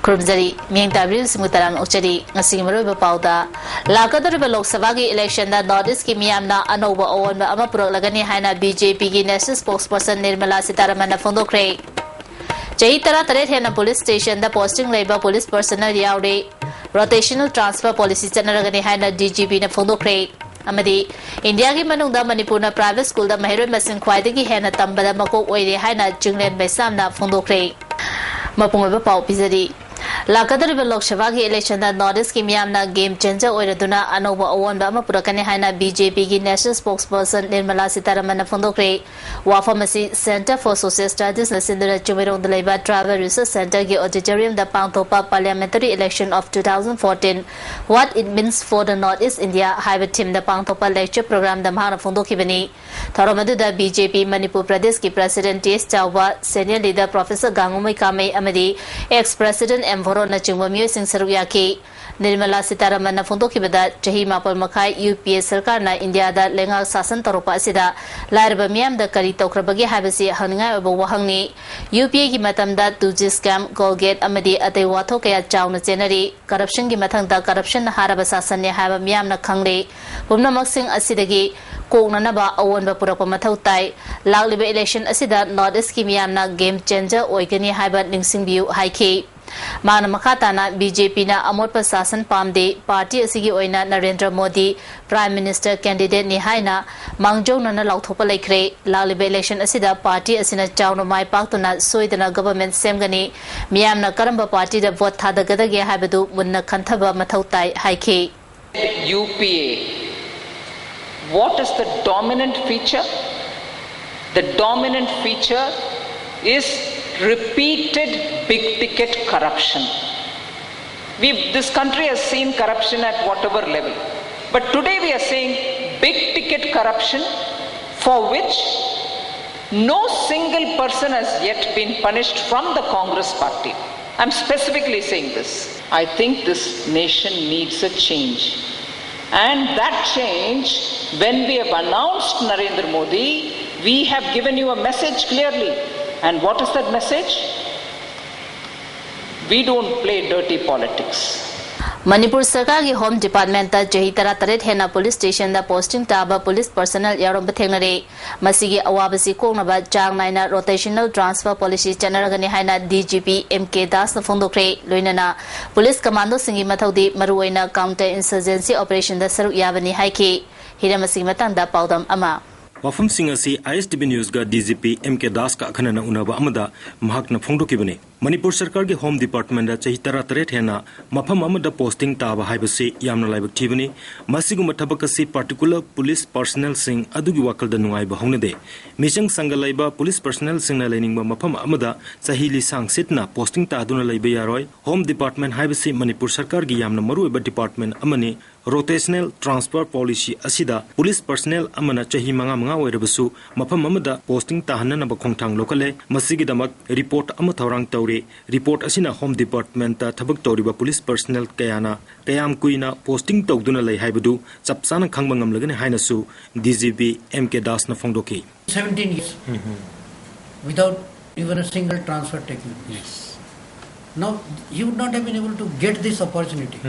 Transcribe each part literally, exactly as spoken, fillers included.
ꯈꯨꯔꯨꯝꯖꯔꯤ꯫ ꯃꯤꯠꯌꯦꯡ ꯇꯥꯕꯤꯔꯤꯕꯁꯤꯡꯕꯨ ꯇꯔꯥꯝꯅ ꯑꯣꯛꯆꯔꯤ꯫ ꯉꯁꯤꯒꯤ ꯃꯔꯨꯑꯣꯏꯕ ꯄꯥꯎꯗ, ꯂꯥꯛꯀꯗꯧꯔꯤꯕ ꯂꯣꯛ ꯁꯚꯥꯒꯤ ꯏꯂꯦꯛꯁꯟꯗ ꯅꯣꯔꯠ ꯏꯁꯀꯤ ꯃꯤꯌꯥꯝꯅ ꯑꯅꯧꯕ ꯑꯑꯣꯟꯕ ꯑꯃ ꯄꯨꯔꯛꯂꯒꯅꯤ ꯍꯥꯏꯅ ꯕꯤ ꯖꯦ ꯄꯤꯒꯤ ꯅꯦꯁꯅꯦꯜ ꯁ꯭ꯄꯣꯛꯁꯄꯔꯁꯟ ꯅꯤꯔꯃꯂꯥ ꯁꯤꯇꯥꯔꯥꯃꯟꯅ ꯐꯣꯡꯗꯣꯛꯈ꯭ꯔꯦ꯫ ꯆꯍꯤ ꯇꯔꯥꯇꯔꯦꯠ ꯍꯦꯟꯅ ꯄꯨꯂꯤꯁ ꯁ꯭ꯇꯦꯁꯟꯗ ꯄꯣꯁꯇꯤꯡ ꯂꯩꯕ ꯄꯨꯂꯤꯁ ꯄꯔꯁꯅꯦꯜ ꯌꯥꯎꯔꯤ꯫ ꯔꯣꯇꯦꯁꯅꯦꯜ ꯇ꯭ꯔꯥꯟꯁꯐꯔ ꯄꯣꯂꯤꯁꯤ ꯆꯠꯅꯔꯒꯅꯤ ꯍꯥꯏꯅ ꯗꯤ ꯖꯤ ꯄꯤꯅ ꯐꯣꯡꯗꯣꯛꯈ꯭ꯔꯦ꯫ ꯑꯃꯗꯤ ꯏꯟꯗꯤꯌꯥꯒꯤ ꯃꯅꯨꯡꯗ ꯃꯅꯤꯄꯨꯔꯅ ꯄ꯭ꯔꯥꯏꯚꯦꯠ ꯁ꯭ꯀꯨꯜꯗ ꯃꯍꯩꯔꯣꯏ ꯃꯁꯤꯡ ꯈ꯭ꯋꯥꯏꯗꯒꯤ ꯍꯦꯟꯅ ꯇꯝꯕꯗ ꯃꯀꯣꯛ ꯑꯣꯏꯔꯦ ꯍꯥꯏꯅ ꯆꯤꯡꯂꯦꯟ ꯃꯩꯁꯥꯝꯅ ꯐꯣꯡꯗꯣꯛꯈ꯭ꯔꯦ꯫ ꯃꯄꯨꯡ ꯑꯣꯏꯕ ꯄꯥꯎ ꯄꯤꯖꯔꯤ꯫ ꯂꯥꯛꯀꯗꯧꯔꯤꯕ ꯂꯣꯛ ꯁꯚꯥꯒꯤ ꯏꯂꯦꯛꯁꯟꯗ ꯅꯣꯔꯠ ꯏꯁꯀꯤ ꯃꯤꯌꯥꯝꯅ ꯒꯦꯝ ꯆꯦꯟꯖꯔ ꯑꯣꯏꯔꯗꯨꯅ ꯑꯅꯧꯕ ꯑꯑꯣꯟꯕ ꯑꯃ ꯄꯨꯔꯛꯀꯅꯤ ꯍꯥꯏꯅ ꯕꯤ ꯖꯦ ꯄꯤꯒꯤ ꯅꯦꯁꯅꯦꯜ ꯁ꯭ꯄꯣꯛꯁꯄꯔꯁꯟ ꯅꯤꯔꯃꯂꯥ ꯁꯤꯇꯥꯔꯥꯃꯟꯅ ꯐꯣꯡꯗꯣꯛꯈ꯭ꯔꯦ꯫ ꯋꯥꯐꯝ ꯑꯁꯤ Centre for Social Studiesꯅ ꯁꯤꯟꯗꯨꯅ ꯆꯤꯡꯃꯩꯔꯣꯡꯗ ꯂꯩꯕ Tribal Research Centreꯒꯤ auditoriumꯗ ꯄꯥꯡꯊꯣꯛꯄ Parliamentary Election of two thousand fourteen, What It Means for the North East India ꯍꯥꯏꯕ themeꯗ ꯄꯥꯡꯊꯣꯛꯄ lecture programꯗ ꯃꯍꯥꯛꯅ ꯐꯣꯡꯗꯣꯛꯈꯤꯕꯅꯤ꯫ ꯊꯧꯔꯝ ꯑꯗꯨꯗ ꯕꯤ ꯖꯦ ꯄꯤ ꯃꯅꯤꯄꯨꯔ ꯄ꯭ꯔꯗꯦꯁꯀꯤ president ꯇꯤ ꯑꯦꯁ ꯆꯥꯎꯕ, senior leader Professor ꯒꯥꯡꯉꯨꯃꯩ ꯀꯥꯃꯩ ꯑꯃꯗꯤ ex president ꯑꯦꯝ ꯚꯣꯔꯣꯟꯅꯆꯤꯡꯕ ꯃꯤꯑꯣꯏꯁꯤꯡ ꯁꯔꯨꯛ ꯌꯥꯈꯤ꯫ ꯅꯤꯔꯃꯂꯥ ꯁꯤꯇꯥꯔꯥꯃꯟꯅ ꯐꯣꯡꯗꯣꯛꯈꯤꯕꯗ, ꯆꯍꯤ ꯃꯥꯄꯜ ꯃꯈꯥꯏ ꯌꯨ ꯄꯤ ꯑꯦ ꯁꯔꯀꯥꯔꯅ ꯏꯟꯗꯤꯌꯥꯗ ꯂꯩꯉꯥꯛ ꯁꯥꯁꯟ ꯇꯧꯔꯛꯄ ꯑꯁꯤꯗ ꯂꯥꯏꯔꯕ ꯃꯤꯌꯥꯝꯗ ꯀꯔꯤ ꯇꯧꯈ꯭ꯔꯕꯒꯦ ꯍꯥꯏꯕꯁꯤ ꯍꯪꯅꯤꯡꯉꯥꯏ ꯑꯣꯏꯕ ꯋꯥꯍꯪꯅꯤ꯫ ꯌꯨ ꯄꯤ ꯑꯦꯒꯤ ꯃꯇꯝꯗ two G scam, Colgate ꯑꯃꯗꯤ ꯑꯇꯩ ꯋꯥꯊꯣꯛ ꯀꯌꯥ ꯆꯥꯎꯅ ꯆꯦꯟꯅꯔꯤ꯫ Corruptionꯒꯤ ꯃꯊꯪꯗ corruptionꯅ ꯍꯥꯔꯕ ꯁꯥꯁꯟꯅꯤ ꯍꯥꯏꯕ ꯃꯤꯌꯥꯝꯅ ꯈꯪꯂꯦ꯫ ꯄꯨꯝꯅꯃꯛꯁꯤꯡ ꯑꯁꯤꯗꯒꯤ ꯀꯣꯛꯅꯅꯕ ꯑꯑꯣꯟꯕ ꯄꯨꯔꯛꯄ ꯃꯊꯧ ꯇꯥꯏ꯫ ꯂꯥꯛꯂꯤꯕ election ꯑꯁꯤꯗ North Eastꯀꯤ ꯃꯤꯌꯥꯝꯅ game changer ꯑꯣꯏꯒꯅꯤ ꯍꯥꯏꯕ ꯅꯤꯡꯁꯤꯡꯕꯤꯌꯨ ꯍꯥꯏꯈꯤ꯫ ꯃꯥꯅ ꯃꯈꯥ ꯇꯥꯅ, ꯕꯤ ꯖꯦ ꯄꯤꯅ ꯑꯃꯣꯠꯄ ꯁꯥꯁꯟ ꯄꯥꯝꯗꯦ, party ꯑꯁꯤꯒꯤ ꯑꯣꯏꯅ ꯅꯔꯦꯟꯗ꯭ꯔ ꯃꯣꯗꯤ Prime Minister candidateꯅꯤ ꯍꯥꯏꯅ ꯃꯥꯡꯖꯧꯅꯅ ꯂꯥꯎꯊꯣꯛꯄ ꯂꯩꯈ꯭ꯔꯦ꯫ ꯂꯥꯛꯂꯤꯕ election ꯑꯁꯤꯗ party ꯑꯁꯤꯅ ꯆꯥꯎꯅ ꯃꯥꯏ ꯄꯥꯛꯇꯨꯅ ꯁꯣꯏꯗꯅ government ꯁꯦꯝꯒꯅꯤ꯫ ꯃꯤꯌꯥꯝꯅ ꯀꯔꯝꯕ partyꯗ vote ꯊꯥꯗꯒꯗꯒꯦ ꯍꯥꯏꯕꯗꯨ ꯃꯨꯟꯅ ꯈꯟꯊꯕ ꯃꯊꯧ ꯇꯥꯏ ꯍꯥꯏꯈꯤ꯫ U P A, what is the dominant feature? The dominant feature is repeated big ticket corruption. We've, this country has seen corruption at whatever level. But today we are seeing big ticket corruption for which no single person has yet been punished from the Congress party. I'm specifically saying this. I think this nation needs a change. And that change, when we have announced Narendra Modi, we have given you a message clearly. And what is that message? We don't play dirty politics. Manipur ꯁꯔꯀꯥꯔꯒꯤ home department ꯆꯍꯤ ꯇꯔꯥꯇꯔꯦꯠ ꯍꯦꯟꯅ police ꯁ꯭ꯇꯦꯁꯟꯗ posting ꯇꯥꯕ police personal ꯌꯥꯎꯔꯝꯕ ꯊꯦꯡꯅꯔꯦ꯫ ꯃꯁꯤꯒꯤ ꯑꯋꯥꯕꯁꯤ ꯀꯣꯛꯅꯕ ꯆꯥꯡ ꯅꯥꯏꯅ ꯔꯣꯇꯦꯁꯅꯦꯜ ꯇ꯭ꯔꯥꯟꯁꯐꯔ ꯄꯣꯂꯤꯁꯤ ꯆꯠꯅꯔꯒꯅꯤ ꯍꯥꯏꯅ D G P M K ꯗꯥꯁꯅ ꯐꯣꯡꯗꯣꯛꯈ꯭ꯔꯦ꯫ ꯂꯣꯏꯅꯅ ꯄꯨꯂꯤꯁ ꯀꯃꯥꯟꯗꯣꯁꯤꯡꯒꯤ ꯃꯊꯧꯗꯤ ꯃꯔꯨꯑꯣꯏꯅ ꯀꯥꯎꯟꯇꯔ ꯏꯟꯁꯔꯖꯦꯟꯁꯤ ꯑꯣꯄꯔꯦꯁꯟꯗ ꯁꯔꯨꯛ ꯌꯥꯕꯅꯤ ꯍꯥꯏꯈꯤ꯫ ꯍꯤꯔꯝ ꯑꯁꯤꯒꯤ ꯃꯇꯥꯡꯗ ꯄꯥꯎꯗꯝ ꯑꯃ꯫ ꯋꯥꯐꯝꯁꯤꯡ ꯑꯁꯤ ꯑꯥꯏ S T V ꯅ꯭ꯌꯨꯁꯀ D G P M ꯀꯦ ꯗꯥꯁꯀ ꯑꯈꯟꯅꯅ ꯎꯅꯕ ꯑꯃꯗ ꯃꯍꯥꯛꯅ ꯐꯣꯡꯗꯣꯛꯈꯤꯕꯅꯤ꯫ ꯃꯅꯤꯄꯨꯔ ꯁꯔꯀꯥꯔꯒꯤ ꯍꯣꯝ ꯗꯤꯄꯥꯔꯠꯃꯦꯟꯗ ꯆꯍꯤ ꯇꯔꯥꯇꯔꯦꯠ ꯍꯦꯟꯅ ꯃꯐꯝ ꯑꯃꯗ ꯄꯣꯁꯇꯤꯡ ꯇꯥꯕ ꯍꯥꯏꯕꯁꯤ ꯌꯥꯝꯅ ꯂꯥꯏꯕꯛ ꯊꯤꯕꯅꯤ꯫ ꯃꯁꯤꯒꯨꯝꯕ ꯊꯕꯛ ꯑꯁꯤ ꯄꯥꯔꯇꯤꯀꯨꯂꯔ ꯄꯨꯂꯤꯁ ꯄꯔꯁꯅꯦꯜꯁꯤꯡ ꯑꯗꯨꯒꯤ ꯋꯥꯈꯜꯗ ꯅꯨꯡꯉꯥꯏꯕ ꯍꯧꯅꯗꯦ꯫ ꯃꯤꯆꯪ ꯆꯪꯒ ꯂꯩꯕ ꯄꯨꯂꯤꯁ ꯄꯔꯁꯅꯦꯜꯁꯤꯡꯅ ꯂꯩꯅꯤꯡꯕ ꯃꯐꯝ ꯑꯃꯗ ꯆꯍꯤ ꯂꯤꯁꯥꯡ ꯁꯤꯠꯅ ꯄꯣꯁꯇꯤꯡ ꯇꯥꯗꯨꯅ ꯂꯩꯕ ꯌꯥꯔꯣꯏ꯫ ꯍꯣꯝ ꯗꯤꯄꯥꯔꯠꯃꯦꯟ ꯍꯥꯏꯕꯁꯤ ꯃꯅꯤꯄꯨꯔ ꯁꯔꯀꯥꯔꯒꯤ ꯌꯥꯝꯅ ꯃꯔꯨꯑꯣꯏꯕ ꯗꯤꯄꯥꯔꯠꯃꯦꯟ ꯑꯃꯅꯤ꯫ ꯔꯣꯇꯦꯁꯅꯦꯜ ꯇ꯭ꯔꯥꯟꯁꯐꯔ ꯄꯣꯂꯤꯁꯤ ꯑꯁꯤꯗ ꯄꯨꯂꯤꯁ ꯄꯔꯁꯅꯦꯜ ꯑꯃꯅ ꯆꯍꯤ ꯃꯉꯥ ꯃꯉꯥ ꯑꯣꯏꯔꯕꯁꯨ ꯃꯐꯝ ꯑꯃꯗ ꯄꯣꯁꯇꯤꯡ ꯇꯥꯍꯟꯅꯅꯕ ꯈꯣꯡꯊꯥꯡ ꯂꯧꯈꯠꯂꯦ꯫ ꯃꯁꯤꯒꯤꯗꯃꯛ ꯔꯤꯄꯣꯔꯠ ꯑꯃ ꯊꯧꯔꯥꯡ ꯇꯧꯔꯤ꯫ ꯔꯤꯄꯣꯔꯠ ꯑꯁꯤꯅ ꯍꯣꯝ ꯗꯤꯄꯥꯔꯠꯃꯦꯟꯇ ꯊꯕꯛ ꯇꯧꯔꯤꯕ ꯄꯨꯂꯤꯁ ꯄꯔꯁꯅꯦꯜ ꯀꯌꯥꯅ ꯀꯌꯥꯝ ꯀꯨꯏꯅ ꯄꯣꯁꯇꯤꯡ ꯇꯧꯗꯨꯅ ꯂꯩ ꯍꯥꯏꯕꯗꯨ ꯆꯞ ꯆꯥꯅ ꯈꯪꯕ ꯉꯝꯂꯒꯅꯤ ꯍꯥꯏꯅꯁꯨ D G P M K ꯗꯥꯁꯅ ꯐꯣꯡꯗꯣꯛꯈꯤ꯫ seventeen years without even a single transfer taking place. Now, he would not have been able to get this opportunity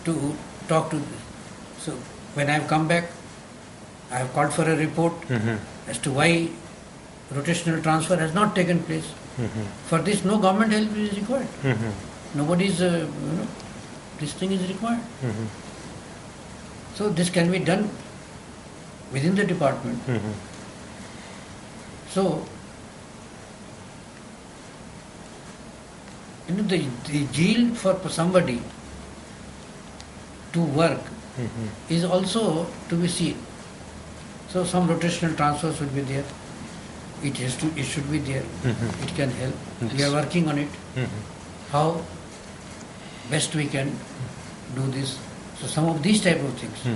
to talk to this. So, when I have come back, I have called for a report as to why rotational transfer has not taken place. For this, no government help is required. Nobody's, uh, you know, this thing is required. So, this can be done within the department. So, you know, the, the zeal for somebody to work is also to be seen. So some rotational transfers will be there. It has to, it should be there. It can help. We are working on it. How best we can do this. So some of these type of things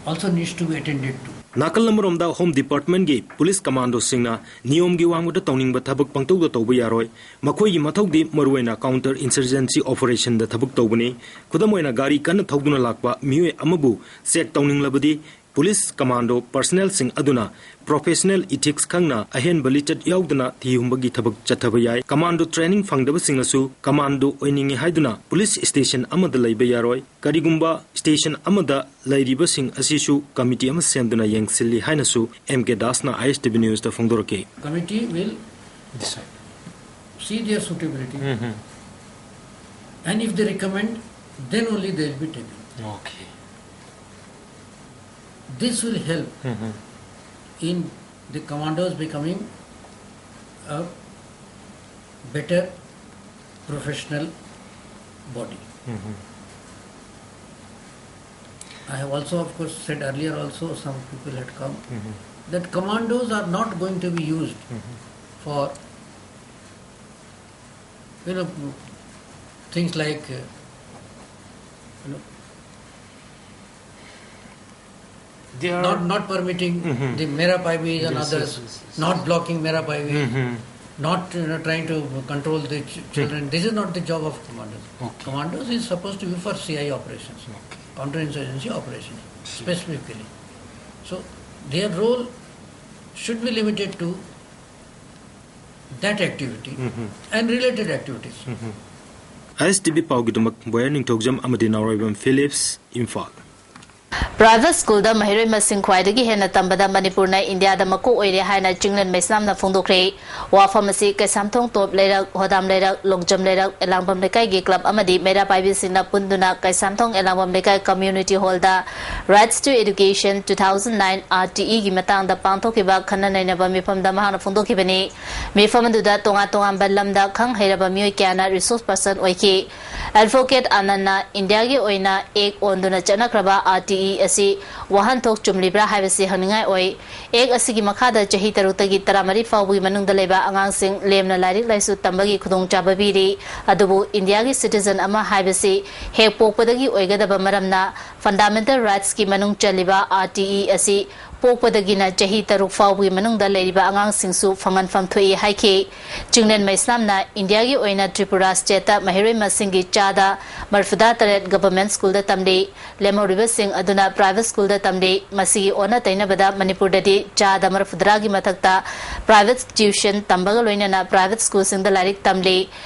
also needs to be attended to. ꯅꯥꯀꯜ ꯑꯃꯔꯣꯝꯗ home ꯗꯤꯄꯥꯔꯠꯃꯦꯟꯒꯤ police ꯀꯃꯥꯟꯗꯣꯁꯤꯡꯅ ꯅꯤꯌꯣꯝꯒꯤ ꯋꯥꯡꯃꯗ ꯇꯧꯅꯤꯡꯕ ꯊꯕꯛ ꯄꯪꯇꯧꯗ ꯇꯧꯕ ꯌꯥꯔꯣꯏ꯫ ꯃꯈꯣꯏꯒꯤ ꯃꯊꯧꯗꯤ ꯃꯔꯨꯑꯣꯏꯅ ꯀꯥꯎꯟꯇꯔ ꯏꯟꯁꯔꯖꯦꯟꯁꯤ ꯑꯣꯄꯔꯦꯁꯟꯗ ꯊꯕꯛ ꯇꯧꯕꯅꯤ꯫ ꯈꯨꯗꯝ ꯑꯣꯏꯅ, ꯒꯥꯔꯤ ꯀꯟꯅ ꯊꯧꯗꯨꯅ ꯂꯥꯛꯄ ꯃꯤꯑꯣꯏ ꯑꯃꯕꯨ ꯆꯦꯛ ꯇꯧꯅꯤꯡꯂꯕꯗꯤ ꯄꯨꯂꯤꯁ ꯀꯃꯥꯟꯗꯣ ꯄꯔꯁꯅꯦꯜꯁꯤꯡ ꯑꯗꯨꯅ ꯄ꯭ꯔꯣꯐꯦꯁꯅꯦꯜ ꯏꯊꯤꯛꯁ ꯈꯪꯅ ꯑꯍꯦꯟꯕ ꯂꯤꯆꯠ ꯌꯥꯎꯗꯅ ꯊꯤꯍꯨꯝꯕꯒꯤ ꯊꯕꯛ ꯆꯠꯊꯕ ꯌꯥꯏ꯫ ꯀꯃꯥꯟꯗꯣ ꯇ꯭ꯔꯦꯅꯤꯡ ꯐꯪꯗꯕꯁꯤꯡꯅꯁꯨ ꯀꯃꯥꯟꯗꯣ ꯑꯣꯏꯅꯤꯡꯏ ꯍꯥꯏꯗꯨꯅ ꯄꯨꯂꯤꯁ ꯁ꯭ꯇꯦꯁꯟ ꯑꯃꯗ ꯂꯩꯕ ꯌꯥꯔꯣꯏ꯫ ꯀꯔꯤꯒꯨꯝꯕ ꯁ꯭ꯇꯦꯁꯟ ꯑꯃꯗ ꯂꯩꯔꯤꯕꯁꯤꯡ ꯑꯁꯤꯁꯨ ꯀꯃꯤꯇꯤ ꯑꯃ ꯁꯦꯝꯗꯨꯅ ꯌꯦꯡꯁꯤꯜꯂꯤ ꯍꯥꯏꯅꯁꯨ ꯑꯦꯝ ꯀꯦ ꯗꯥꯁꯅ ꯑꯥꯏ ꯑꯦꯁ ꯇꯤ ꯚꯤ ꯅ꯭ꯌꯨꯁꯇ ꯐꯣꯡꯗꯣꯔꯛꯈꯤ꯫ Committee will Decide. see their suitability, Mhm. And if they recommend, then only they will be taken. Okay. This will help Mhm. in the commandos becoming a better professional body. Mhm. I have also, of course, said earlier also, some people had come, Mhm. that commandos are not going to be used Mhm. for, you know, things like, uh, you know, They are not, not permitting Mhm. the Mera Paibi and Yes, others, yes, yes, yes. not blocking Mera Paibi, Mhm. not, you know, trying to control the ch- children. This is not the job of commanders. Okay. Commanders is supposed to be for C I operations, Okay. counterinsurgency operations specifically. So their role should be limited to that activity Mhm. and related activities. Mhm. I S T V ꯄꯥꯎꯒꯤꯗꯃꯛ ꯕꯣꯌꯔ ꯅꯤꯡꯊꯧꯖꯝ ꯑꯃꯗꯤ Naoreibam Philips, Imphal. Private ꯁ꯭ꯀꯨꯜꯗ ꯃꯍꯩꯔꯣꯏ ꯃꯁꯤꯡ ꯈ꯭ꯋꯥꯏꯗꯒꯤ ꯍꯦꯟꯅ ꯇꯝꯕꯗ ꯃꯅꯤꯄꯨꯔꯅ ꯏꯟꯗꯤꯌꯥꯗ ꯃꯀꯣꯛ ꯑꯣꯏꯔꯦ ꯍꯥꯏꯅ ꯆꯤꯡꯂꯦꯟ ꯃꯩꯁꯅꯥꯝꯅ ꯐꯣꯡꯗꯣꯛꯈ꯭ꯔꯦ꯫ ꯋꯥꯐꯝ ꯑꯁꯤ ꯀꯩꯁꯥꯝꯊꯣꯡ ꯇꯣꯞ ꯂꯩꯔꯛ, ꯍꯣꯗꯥꯝ ꯂꯩꯔꯛ, ꯂꯣꯡꯖꯝ ꯂꯩꯔꯛ, ꯑꯦꯂꯥꯡꯕꯝ ꯂꯩꯀꯥꯏꯒꯤ ꯀ꯭ꯂꯕ ꯑꯃꯗꯤ ꯃꯩꯔꯥ ꯄꯥꯏꯕꯤꯁꯤꯡꯅ ꯄꯨꯟꯗꯨꯅ ꯀꯩꯁꯥꯝꯊꯣꯡ ꯑꯦꯂꯥꯡꯕꯝ ꯂꯩꯀꯥꯏ Community Hallꯗ Rights to Education two thousand nine R T Eꯒꯤ ꯃꯇꯥꯡꯗ ꯄꯥꯡꯊꯣꯛꯈꯤꯕ ꯈꯟꯅ ꯅꯩꯅꯕ ꯃꯤꯐꯝꯗ ꯃꯍꯥꯛꯅ ꯐꯣꯡꯗꯣꯛꯈꯤꯕꯅꯤ꯫ ꯃꯤꯐꯝ ꯑꯗꯨꯗ ꯇꯣꯉꯥꯟ ꯇꯣꯉꯥꯟꯕ ꯂꯝꯗ ꯈꯪ ꯍꯩꯔꯕ ꯃꯤꯑꯣꯏ ꯀꯌꯥꯅ resource person ꯑꯣꯏꯈꯤ꯫ ꯑꯦꯗꯚꯣꯀꯦꯠ ꯑꯥꯅꯟꯅ ꯏꯟꯗꯤꯌꯥꯒꯤ ꯑꯣꯏꯅ ꯑꯦꯛ ꯑꯣꯟꯗꯨꯅ ꯆꯠꯅꯈ꯭ꯔꯕ R T E ꯑꯁꯤ ꯋꯥꯍꯟꯊꯣꯛ ꯆꯨꯝꯂꯤꯕ꯭ꯔꯥ ꯍꯥꯏꯕꯁꯤ ꯍꯪꯅꯤꯡꯉꯥꯏ ꯑꯣꯏ꯫ ꯑꯦꯛ ꯑꯁꯤꯒꯤ ꯃꯈꯥꯗ ꯆꯍꯤ ꯇꯔꯨꯛꯇꯒꯤ ꯇꯔꯥꯃꯔꯤ ꯐꯥꯎꯕꯒꯤ ꯃꯅꯨꯡꯗ ꯂꯩꯕ ꯑꯉꯥꯡꯁꯤꯡ ꯂꯦꯝꯅ ꯂꯥꯏꯔꯤꯛ ꯂꯥꯏꯁꯨ ꯇꯝꯕꯒꯤ ꯈꯨꯗꯣꯡꯆꯥꯕ ꯄꯤꯔꯤ꯫ ꯑꯗꯨꯕꯨ ꯏꯟꯗꯤꯌꯥꯒꯤ citizen ꯑꯃ ꯍꯥꯏꯕꯁꯤ ꯍꯦꯛ ꯄꯣꯛꯄꯗꯒꯤ ꯑꯣꯏꯒꯗꯕ ꯃꯔꯝꯅ fundamental rightsꯀꯤ ꯃꯅꯨꯡ ꯆꯜꯂꯤꯕ R T E ꯑꯁꯤ ꯄꯣꯛꯄꯗꯒꯤꯅ ꯆꯍꯤ ꯇꯔꯨꯛ ꯐꯥꯎꯕꯒꯤ ꯃꯅꯨꯡꯗ ꯂꯩꯔꯤꯕ ꯑꯉꯥꯡꯁꯤꯡꯁꯨ ꯐꯪꯍꯟꯐꯝ ꯊꯣꯛꯏ ꯍꯥꯏꯈꯤ꯫ ꯆꯤꯡꯂꯦꯟꯃꯩ ꯏꯁꯂꯥꯝꯅ ꯏꯟꯗꯤꯌꯥꯒꯤ ꯑꯣꯏꯅ ꯇ꯭ꯔꯤꯄꯨꯔꯥ ꯁ꯭ꯇꯦꯠꯇ ꯃꯍꯩꯔꯣꯏ ꯃꯁꯤꯡꯒꯤ ꯆꯥꯗ ꯃꯔꯐꯨꯇꯔꯥ ꯇꯔꯦꯠ ꯒꯚꯔꯟꯃꯦꯟꯠ ꯁ꯭ꯀꯨꯜꯗ ꯇꯝꯂꯤ꯫ ꯂꯦꯝꯍꯧꯔꯤꯕꯁꯤꯡ ꯑꯗꯨꯅ ꯄ꯭ꯔꯥꯏꯚꯦꯠ ꯁ꯭ꯀꯨꯜꯗ ꯇꯝꯂꯤ꯫ ꯃꯁꯤꯒꯤ ꯑꯣꯟꯅ ꯇꯩꯅꯕꯗ ꯃꯅꯤꯄꯨꯔꯗꯗꯤ ꯆꯥꯗ ꯃꯔꯐꯨꯇꯔꯥꯒꯤ ꯃꯊꯛꯇ ꯄ꯭ꯔꯥꯏꯚꯦꯠ ꯇ꯭ꯌꯨꯁꯟ ꯇꯝꯕꯒ ꯂꯣꯏꯅꯅ ꯄ꯭ꯔꯥꯏꯚꯦꯠ ꯁ꯭ꯀꯨꯜꯁꯤꯡꯗ ꯂꯥꯏꯔꯤꯛ ꯇꯝꯂꯤ꯫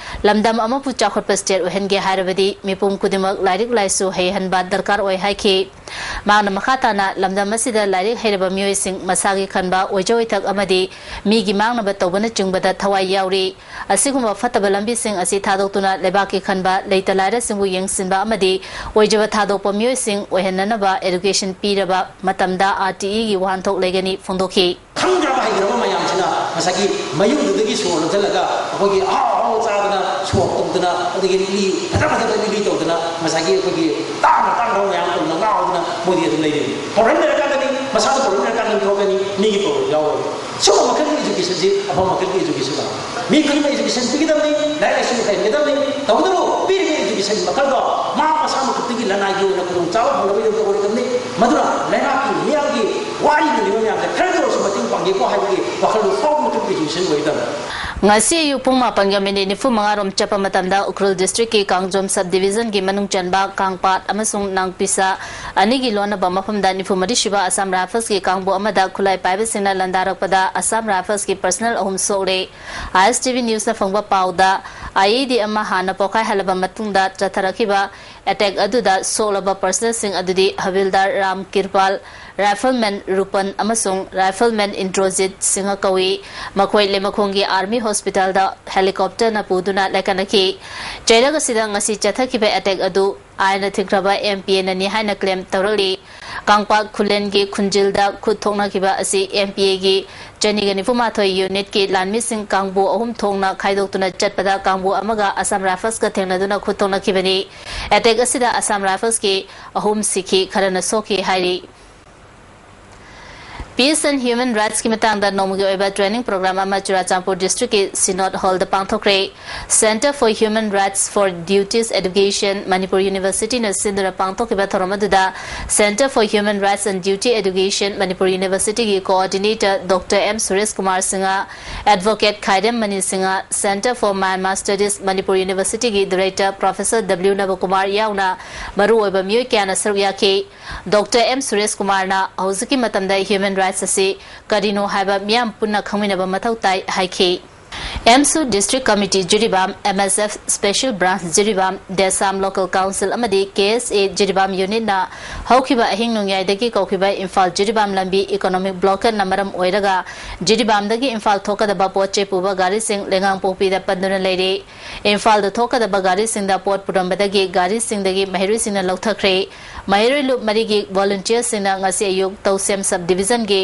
ꯂꯝꯗꯝ ꯑꯃꯕꯨ ꯆꯥꯎꯈꯠꯄ ꯁ꯭ꯇꯦꯠ ꯑꯣꯏꯍꯟꯒꯦ ꯍꯥꯏꯔꯕꯗꯤ ꯃꯤꯄꯨꯝ ꯈꯨꯗꯤꯡꯃꯛ ꯂꯥꯏꯔꯤꯛ ꯂꯥꯏꯁꯨ ꯍꯩꯍꯟꯕ ꯗꯔꯀꯥꯔ ꯑꯣꯏ ꯍꯥꯏꯈꯤ꯫ ꯃꯍꯥꯛꯅ ꯃꯈꯥ ꯇꯥꯅ ꯂꯝꯗꯝ ꯑꯁꯤꯗ ꯂꯥꯏꯔꯤꯛ ꯍꯩꯔꯕ ꯃꯤꯑꯣꯏꯁꯤꯡ ꯃꯁꯥꯒꯤ ꯈꯟꯕ ꯑꯣꯏꯖ ꯑꯣꯏꯊꯛ ꯑꯃꯗꯤ ꯃꯤꯒꯤ ꯃꯥꯡꯅꯕ ꯇꯧꯕꯅꯆꯤꯡꯕꯗ ꯊꯋꯥꯏ ꯌꯥꯎꯔꯤ꯫ ꯑꯁꯤꯒꯨꯝꯕ ꯐꯠꯇꯕ ꯂꯝꯕꯤꯁꯤꯡ ꯑꯁꯤ ꯊꯥꯗꯣꯛꯇꯨꯅ ꯂꯩꯕꯥꯛꯀꯤ ꯈꯟꯕ ꯂꯩꯇ ꯂꯥꯏꯔꯁꯤꯡꯕꯨ ꯌꯦꯡꯁꯤꯟꯕ ꯑꯃꯗꯤ ꯑꯣꯏꯖꯕ ꯊꯥꯗꯣꯛꯄ ꯃꯤꯑꯣꯏꯁꯤꯡ ꯑꯣꯏꯍꯟꯅꯅꯕ ꯑꯦꯗꯨꯀꯦꯁꯟ ꯄꯤꯔꯕ ꯃꯇꯝꯗ ꯑꯥꯔ ꯇꯤ ꯏꯒꯤ ꯋꯥꯍꯟꯊꯣꯛ ꯂꯩꯒꯅꯤ ꯐꯣꯡꯗꯣꯛꯈꯤ꯫ ꯈꯪꯗ꯭ꯔꯕ ꯍꯩꯇ꯭ꯔꯕ ꯃꯌꯥꯝꯁꯤꯅ ꯉꯁꯥꯏꯒꯤ ꯃꯌꯨꯝꯗꯨꯗꯒꯤ ꯁꯣꯔ ꯂꯣꯟꯁꯤꯜꯂꯒ ꯑꯩꯈꯣꯏꯒꯤ ꯑꯍꯥꯎ ꯑꯍꯥꯎ ꯆꯥꯗꯅ, ꯁꯣꯔ ꯇꯧꯗꯅ, ꯑꯗꯒꯤ ꯂꯤꯛꯂꯤ ꯐꯖ ꯐꯖꯕ ꯂꯤꯛꯂꯤ ꯇꯧꯗꯅ, ꯉꯁꯥꯏꯒꯤ ꯑꯩꯈꯣꯏꯒꯤ ꯇꯥꯡꯅ ꯇꯥꯡꯅ ꯃꯌꯥꯝ ꯇꯧꯗꯅ ꯉꯥꯎꯗꯅ ꯃꯣꯏꯗꯤ ꯑꯗꯨꯝ ꯂꯩꯔꯤꯅꯤ꯫ ꯄ꯭ꯔꯣꯕ꯭ꯂꯦꯝ ꯂꯩꯔꯀꯥꯟꯗꯅꯤ, ꯃꯁꯥꯗ ꯄ꯭ꯔꯣꯕ꯭ꯂꯦꯝ ꯂꯩꯔꯀꯥꯟꯗ ꯑꯗꯨꯝ ꯊꯣꯛꯂꯛꯀꯅꯤ, ꯃꯤꯒꯤ ꯄ꯭ꯔꯣꯕ꯭ꯂꯦꯝ ꯌꯥꯎꯔꯣꯏ꯫ ꯁꯤꯒꯨꯝꯕ ꯃꯈꯜꯒꯤ ꯑꯦꯖꯨꯀꯦꯁꯟꯁꯤ ꯑꯐꯕ ꯃꯈꯜꯒꯤ ꯑꯦꯖꯨꯀꯦꯁꯟ ꯑꯃ꯫ ꯃꯤ ꯈꯨꯗꯤꯡꯃꯛ ꯑꯦꯖꯨꯀꯦꯁꯟ ꯄꯤꯒꯗꯕꯅꯤ, ꯂꯥꯏꯔꯤꯛ ꯂꯥꯏꯁꯨ ꯍꯩꯍꯟꯒꯗꯕꯅꯤ꯫ ꯇꯧꯕꯇꯕꯨ ꯄꯤꯔꯤꯕ ꯑꯦꯖꯨꯀꯦꯁꯟ ꯃꯈꯜꯗꯣ ꯃꯥ ꯃꯁꯥꯃꯛ ꯈꯛꯇꯒꯤ ꯂꯅꯥꯏꯒꯤ ꯑꯣꯏꯅ ꯈꯨꯗꯣꯡꯆꯥꯕ ꯐꯪꯅꯕꯒꯤꯗꯃꯛꯇ ꯑꯣꯏꯔꯛꯀꯗꯕꯅꯤ꯫ ꯃꯗꯨꯅ ꯂꯩꯉꯥꯛꯀꯤ ꯃꯤꯌꯥꯝꯒꯤ ꯋꯥꯔꯤ ꯅꯤꯔꯤꯕ ꯃꯌꯥꯝꯁꯦ ꯈꯔꯗ ꯑꯣꯏꯔꯁꯨ ꯃꯇꯦꯡ ꯄꯥꯡꯒꯦꯀꯣ ꯍꯥꯏꯕꯒꯤ ꯋꯥꯈꯜꯂꯣꯟ ꯐꯥꯎꯕ ꯃꯇꯨꯡ ꯑꯦꯖꯨꯀꯦꯁꯟ ꯑꯣꯏꯒꯗꯕꯅꯤ꯫ ꯉꯁꯤ ꯑꯌꯨꯛ ꯄꯨꯡ ꯃꯥꯄꯟꯒ ꯃꯤꯅꯤꯠ ꯅꯤꯐꯨ ꯃꯉꯥ ꯔꯣꯝ ꯆꯠꯄ ꯃꯇꯝꯗ ꯎꯈ꯭ꯔꯨꯜ ꯗꯤꯁꯇ꯭ꯔꯤꯛꯀꯤ ꯀꯥꯡꯖꯣꯝ ꯁꯕ ꯗꯤꯕꯤꯖꯟꯒꯤ ꯃꯅꯨꯡ ꯆꯟꯕ ꯀꯥꯡꯄꯥꯠ ꯑꯃꯁꯨꯡ ꯅꯥꯡꯄꯤꯁꯥ ꯑꯅꯤꯒꯤ ꯂꯣꯟꯅꯕ ꯃꯐꯝꯗ ꯅꯤꯐꯨ ꯃꯔꯤ ꯁꯨꯕ ꯑꯁꯥꯝ ꯔꯥꯏꯐꯜꯁꯀꯤ ꯀꯥꯡꯕꯨ ꯑꯃꯗ ꯈꯨꯠꯂꯥꯏ ꯄꯥꯏꯕꯁꯤꯡꯅ ꯂꯥꯟꯗꯥꯔꯛꯄꯗ ꯑꯁꯥꯝ ꯔꯥꯏꯐꯜꯁꯀꯤ ꯄꯔꯁꯅꯦꯜ ꯑꯍꯨꯝ ꯁꯣꯛꯂꯦ꯫ ꯑꯥꯏ ꯑꯦꯁ ꯇꯤ ꯚꯤ ꯅ꯭ꯌꯨꯁꯅ ꯐꯪꯕ ꯄꯥꯎꯗ, ꯑꯥꯏ ꯏ ꯗꯤ ꯑꯃ ꯍꯥꯟꯅ ꯄꯣꯈꯥꯏꯍꯜꯂꯕ ꯃꯇꯨꯡꯗ ꯆꯠꯊꯔꯛꯈꯤꯕ ꯑꯦꯇꯦꯛ ꯑꯗꯨꯗ ꯁꯣꯛꯂꯕ ꯄꯔꯁꯅꯦꯜꯁꯤꯡ ꯑꯗꯨꯗꯤ ꯍꯕꯤꯜꯗꯥꯔ ꯔꯥꯝ ꯀꯤꯔꯄꯥꯜ, ꯔꯥꯏꯐꯜꯃꯦꯟ ꯔꯨꯄꯟ ꯑꯃꯁꯨꯡ ꯔꯥꯏꯐꯜꯃꯦꯟ ꯏꯟꯗ꯭ꯔꯣꯖꯤꯠ ꯁꯤꯡꯍ ꯀꯧꯏ꯫ ꯃꯈꯣꯏ ꯂꯩꯃꯈꯣꯡꯒꯤ ꯑꯥꯔꯃꯤ ꯍꯣꯁꯄꯤꯇꯥꯜꯗ ꯍꯦꯂꯤꯀꯣꯞꯇꯔꯅ ꯄꯨꯗꯨꯅ ꯂꯥꯏꯀꯠꯅꯈꯤ꯫ ꯆꯩꯔꯛ ꯑꯁꯤꯗ ꯉꯁꯤ ꯆꯠꯊꯈꯤꯕ ꯑꯦꯇꯦꯛ ꯑꯗꯨ ꯑꯥꯏꯟꯅ ꯊꯤꯡꯈ꯭ꯔꯕ ꯑꯦꯝ ꯄꯤ ꯑꯦꯅꯅꯤ ꯍꯥꯏꯅ ꯀ꯭ꯂꯦꯝ ꯇꯧꯔꯛꯂꯤ꯫ ꯀꯥꯡꯄꯥꯛ ꯈꯨꯂꯦꯟꯒꯤ ꯈꯨꯟꯖꯤꯜꯗ ꯈꯨꯠ ꯊꯣꯛꯅꯈꯤꯕ ꯑꯁꯤ ꯑꯦꯝ ꯄꯤ ꯑꯦꯒꯤ ꯆꯅꯤꯒ ꯅꯤꯐꯨ ꯃꯥꯊꯣꯏ ꯌꯨꯅꯤꯠꯀꯤ ꯂꯥꯟꯃꯤꯁꯤꯡ ꯀꯥꯡꯕꯨ ꯑꯍꯨꯝ ꯊꯣꯛꯅ ꯈꯥꯏꯗꯣꯛꯇꯨꯅ ꯆꯠꯄꯗ ꯀꯥꯡꯕꯨ ꯑꯃꯒ ꯑꯁꯥꯝ ꯔꯥꯏꯐꯜꯁꯀ ꯊꯦꯡꯅꯗꯨꯅ ꯈꯨꯠ ꯊꯣꯛꯅꯈꯤꯕꯅꯤ꯫ ꯑꯦꯇꯦꯛ ꯑꯁꯤꯗ ꯑꯁꯥꯝ ꯔꯥꯏꯐꯜꯁꯀꯤ ꯑꯍꯨꯝ ꯁꯤꯈꯤ, ꯈꯔꯅ ꯁꯣꯛꯈꯤ ꯍꯥꯏꯔꯤ꯫ ꯄꯤ Peace and Human Rights ꯀꯤ ꯃꯇꯥꯡꯗ ꯅꯣꯡꯃꯒꯤ ꯑꯣꯏꯕ training program ꯑꯃ ꯆꯨꯔꯥꯆꯥꯟꯄꯨꯔ district ꯀꯤ Synod Hall the ꯄꯥꯡꯊꯣꯛꯈ꯭ꯔꯦ꯫ Center for Human Rights for Duties Education, Manipur University ꯅ ꯁꯤꯟꯗꯨꯅ ꯄꯥꯡꯊꯣꯛꯈꯤꯕ ꯊꯧꯔꯝ ꯑꯗꯨꯗ Center for Human Rights and Duty Education, Manipur University ꯒꯤ coordinator Doctor M Suresh Kumar Singh, Advocate Khairem Mani Singh, Center for Myanmar Studies, Manipur University ꯒꯤ director Professor W ꯅꯕꯀꯨꯃꯥꯔ ꯌꯥꯎꯅ ꯃꯔꯨꯑꯣꯏꯕ ꯃꯤꯑꯣꯏ ꯀꯌꯥꯅ ꯁꯔꯨꯛ ꯌꯥꯈꯤ꯫ Doctor M ꯁꯨꯔꯦꯁ ꯀꯨꯃꯥꯔꯅ ꯍꯧꯖꯤꯛꯀꯤ ꯃꯇꯝꯗ human rights ꯑꯁꯤ ꯀꯔꯤꯅꯣ ꯍꯥꯏꯕ ꯃꯤꯌꯥꯝ ꯄꯨꯟꯅ ꯈꯪꯃꯤꯟꯅꯕ ꯃꯊꯧ ꯇꯥꯏ ꯍꯥꯏꯈꯤ꯫ ꯑꯦꯝꯁꯨ District Committee Jiribam, M S F Special Branch Jiribam, ꯗꯦꯁꯥꯝ Local Council ꯑꯃꯗꯤ K S A Jiribam unit ꯅ ꯍꯧꯈꯤꯕ ꯑꯍꯤꯡ ꯅꯣꯡꯌꯥꯏꯗꯒꯤ ꯀꯧꯈꯤꯕ ꯏꯝꯐꯥꯜ ꯖꯤꯔꯤꯕꯥꯝ ꯂꯝꯕꯤ economic blockade ꯅ ꯃꯔꯝ ꯑꯣꯏꯔꯒ ꯖꯤꯔꯤꯕꯥꯝꯗꯒꯤ ꯏꯝꯐꯥꯜ ꯊꯣꯛꯀꯗꯕ ꯄꯣꯠ ꯆꯩ ꯄꯨꯕ ꯒꯥꯔꯤꯁꯤꯡ ꯂꯩꯉꯥꯡꯄꯣꯛꯄꯤꯗ ꯄꯟꯗꯨꯅ ꯂꯩꯔꯤ꯫ ꯏꯝꯐꯥꯜꯗ ꯊꯣꯛꯀꯗꯕ ꯒꯥꯔꯤꯁꯤꯡꯗ ꯄꯣꯠ ꯄꯨꯔꯝꯕꯗꯒꯤ ꯒꯥꯔꯤꯁꯤꯡꯗꯒꯤ ꯃꯍꯩꯔꯣꯏꯁꯤꯡꯅ ꯂꯧꯊꯈ꯭ꯔꯦ꯫ ꯃꯍꯩꯔꯣꯏ ꯂꯨꯞ ꯃꯔꯤꯒꯤ volunteer ꯁꯤꯡꯅ ꯉꯁꯤ ꯑꯌꯨꯛ ꯇꯧꯁꯦꯝ sub division ꯒꯤ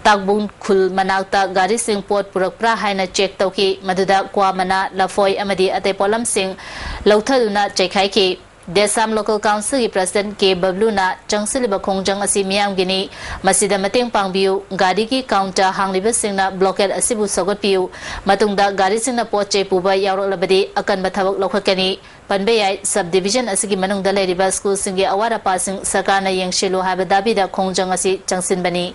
ꯇꯥꯛꯕꯨꯡ ꯈꯨꯜ ꯃꯅꯥꯛꯇ ꯒꯥꯔꯤꯁꯤꯡ ꯄꯣꯠ ꯄꯨꯔꯛꯄ꯭ꯔꯥ ꯍꯥꯏꯅ check ꯇꯧꯈꯤ꯫ ꯃꯗꯨꯗ ꯀ꯭ꯋꯥ ꯃꯅꯥ, ꯂꯐꯣꯏ ꯑꯃꯗꯤ ꯑꯇꯩ ꯄꯣꯠꯂꯝꯁꯤꯡ ꯂꯧꯊꯗꯨꯅ ꯆꯩꯈꯥꯏꯈꯤ꯫ ꯗꯦꯁꯥꯝ Local Council ꯒꯤ President K ꯕꯕ꯭ꯂꯨꯅ ꯆꯪꯁꯤꯜꯂꯤꯕ ꯈꯣꯡꯖꯪ ꯑꯁꯤ ꯃꯤꯌꯥꯝꯒꯤꯅꯤ, ꯃꯁꯤꯗ ꯃꯇꯦꯡ ꯄꯥꯡꯕꯤꯌꯨ, ꯒꯥꯔꯤꯒꯤ counter ꯍꯥꯡꯂꯤꯕꯁꯤꯡꯅ blockade ꯑꯁꯤꯕꯨ ꯁꯧꯒꯠꯄꯤꯌꯨ, ꯃꯇꯨꯡꯗ ꯒꯥꯔꯤꯁꯤꯡꯅ ꯄꯣꯠ ꯆꯩ ꯄꯨꯕ ꯌꯥꯎꯔꯛꯂꯕꯗꯤ ꯑꯀꯟꯕ ꯊꯕꯛ ꯂꯧꯈꯠꯀꯅꯤ꯫ ꯄꯟꯕ ꯌꯥꯏ, sub division ꯑꯁꯤꯒꯤ ꯃꯅꯨꯡꯗ ꯂꯩꯔꯤꯕ school ꯁꯤꯡꯒꯤ ꯑꯋꯥꯠ ꯑꯄꯥꯁꯤꯡ ꯁꯔꯀꯥꯔꯅ ꯌꯦꯡꯁꯤꯜꯂꯨ ꯍꯥꯏꯕ ꯗꯥꯕꯤꯗ ꯈꯣꯡꯖꯪ ꯑꯁꯤ ꯆꯪꯁꯤꯟꯕꯅꯤ꯫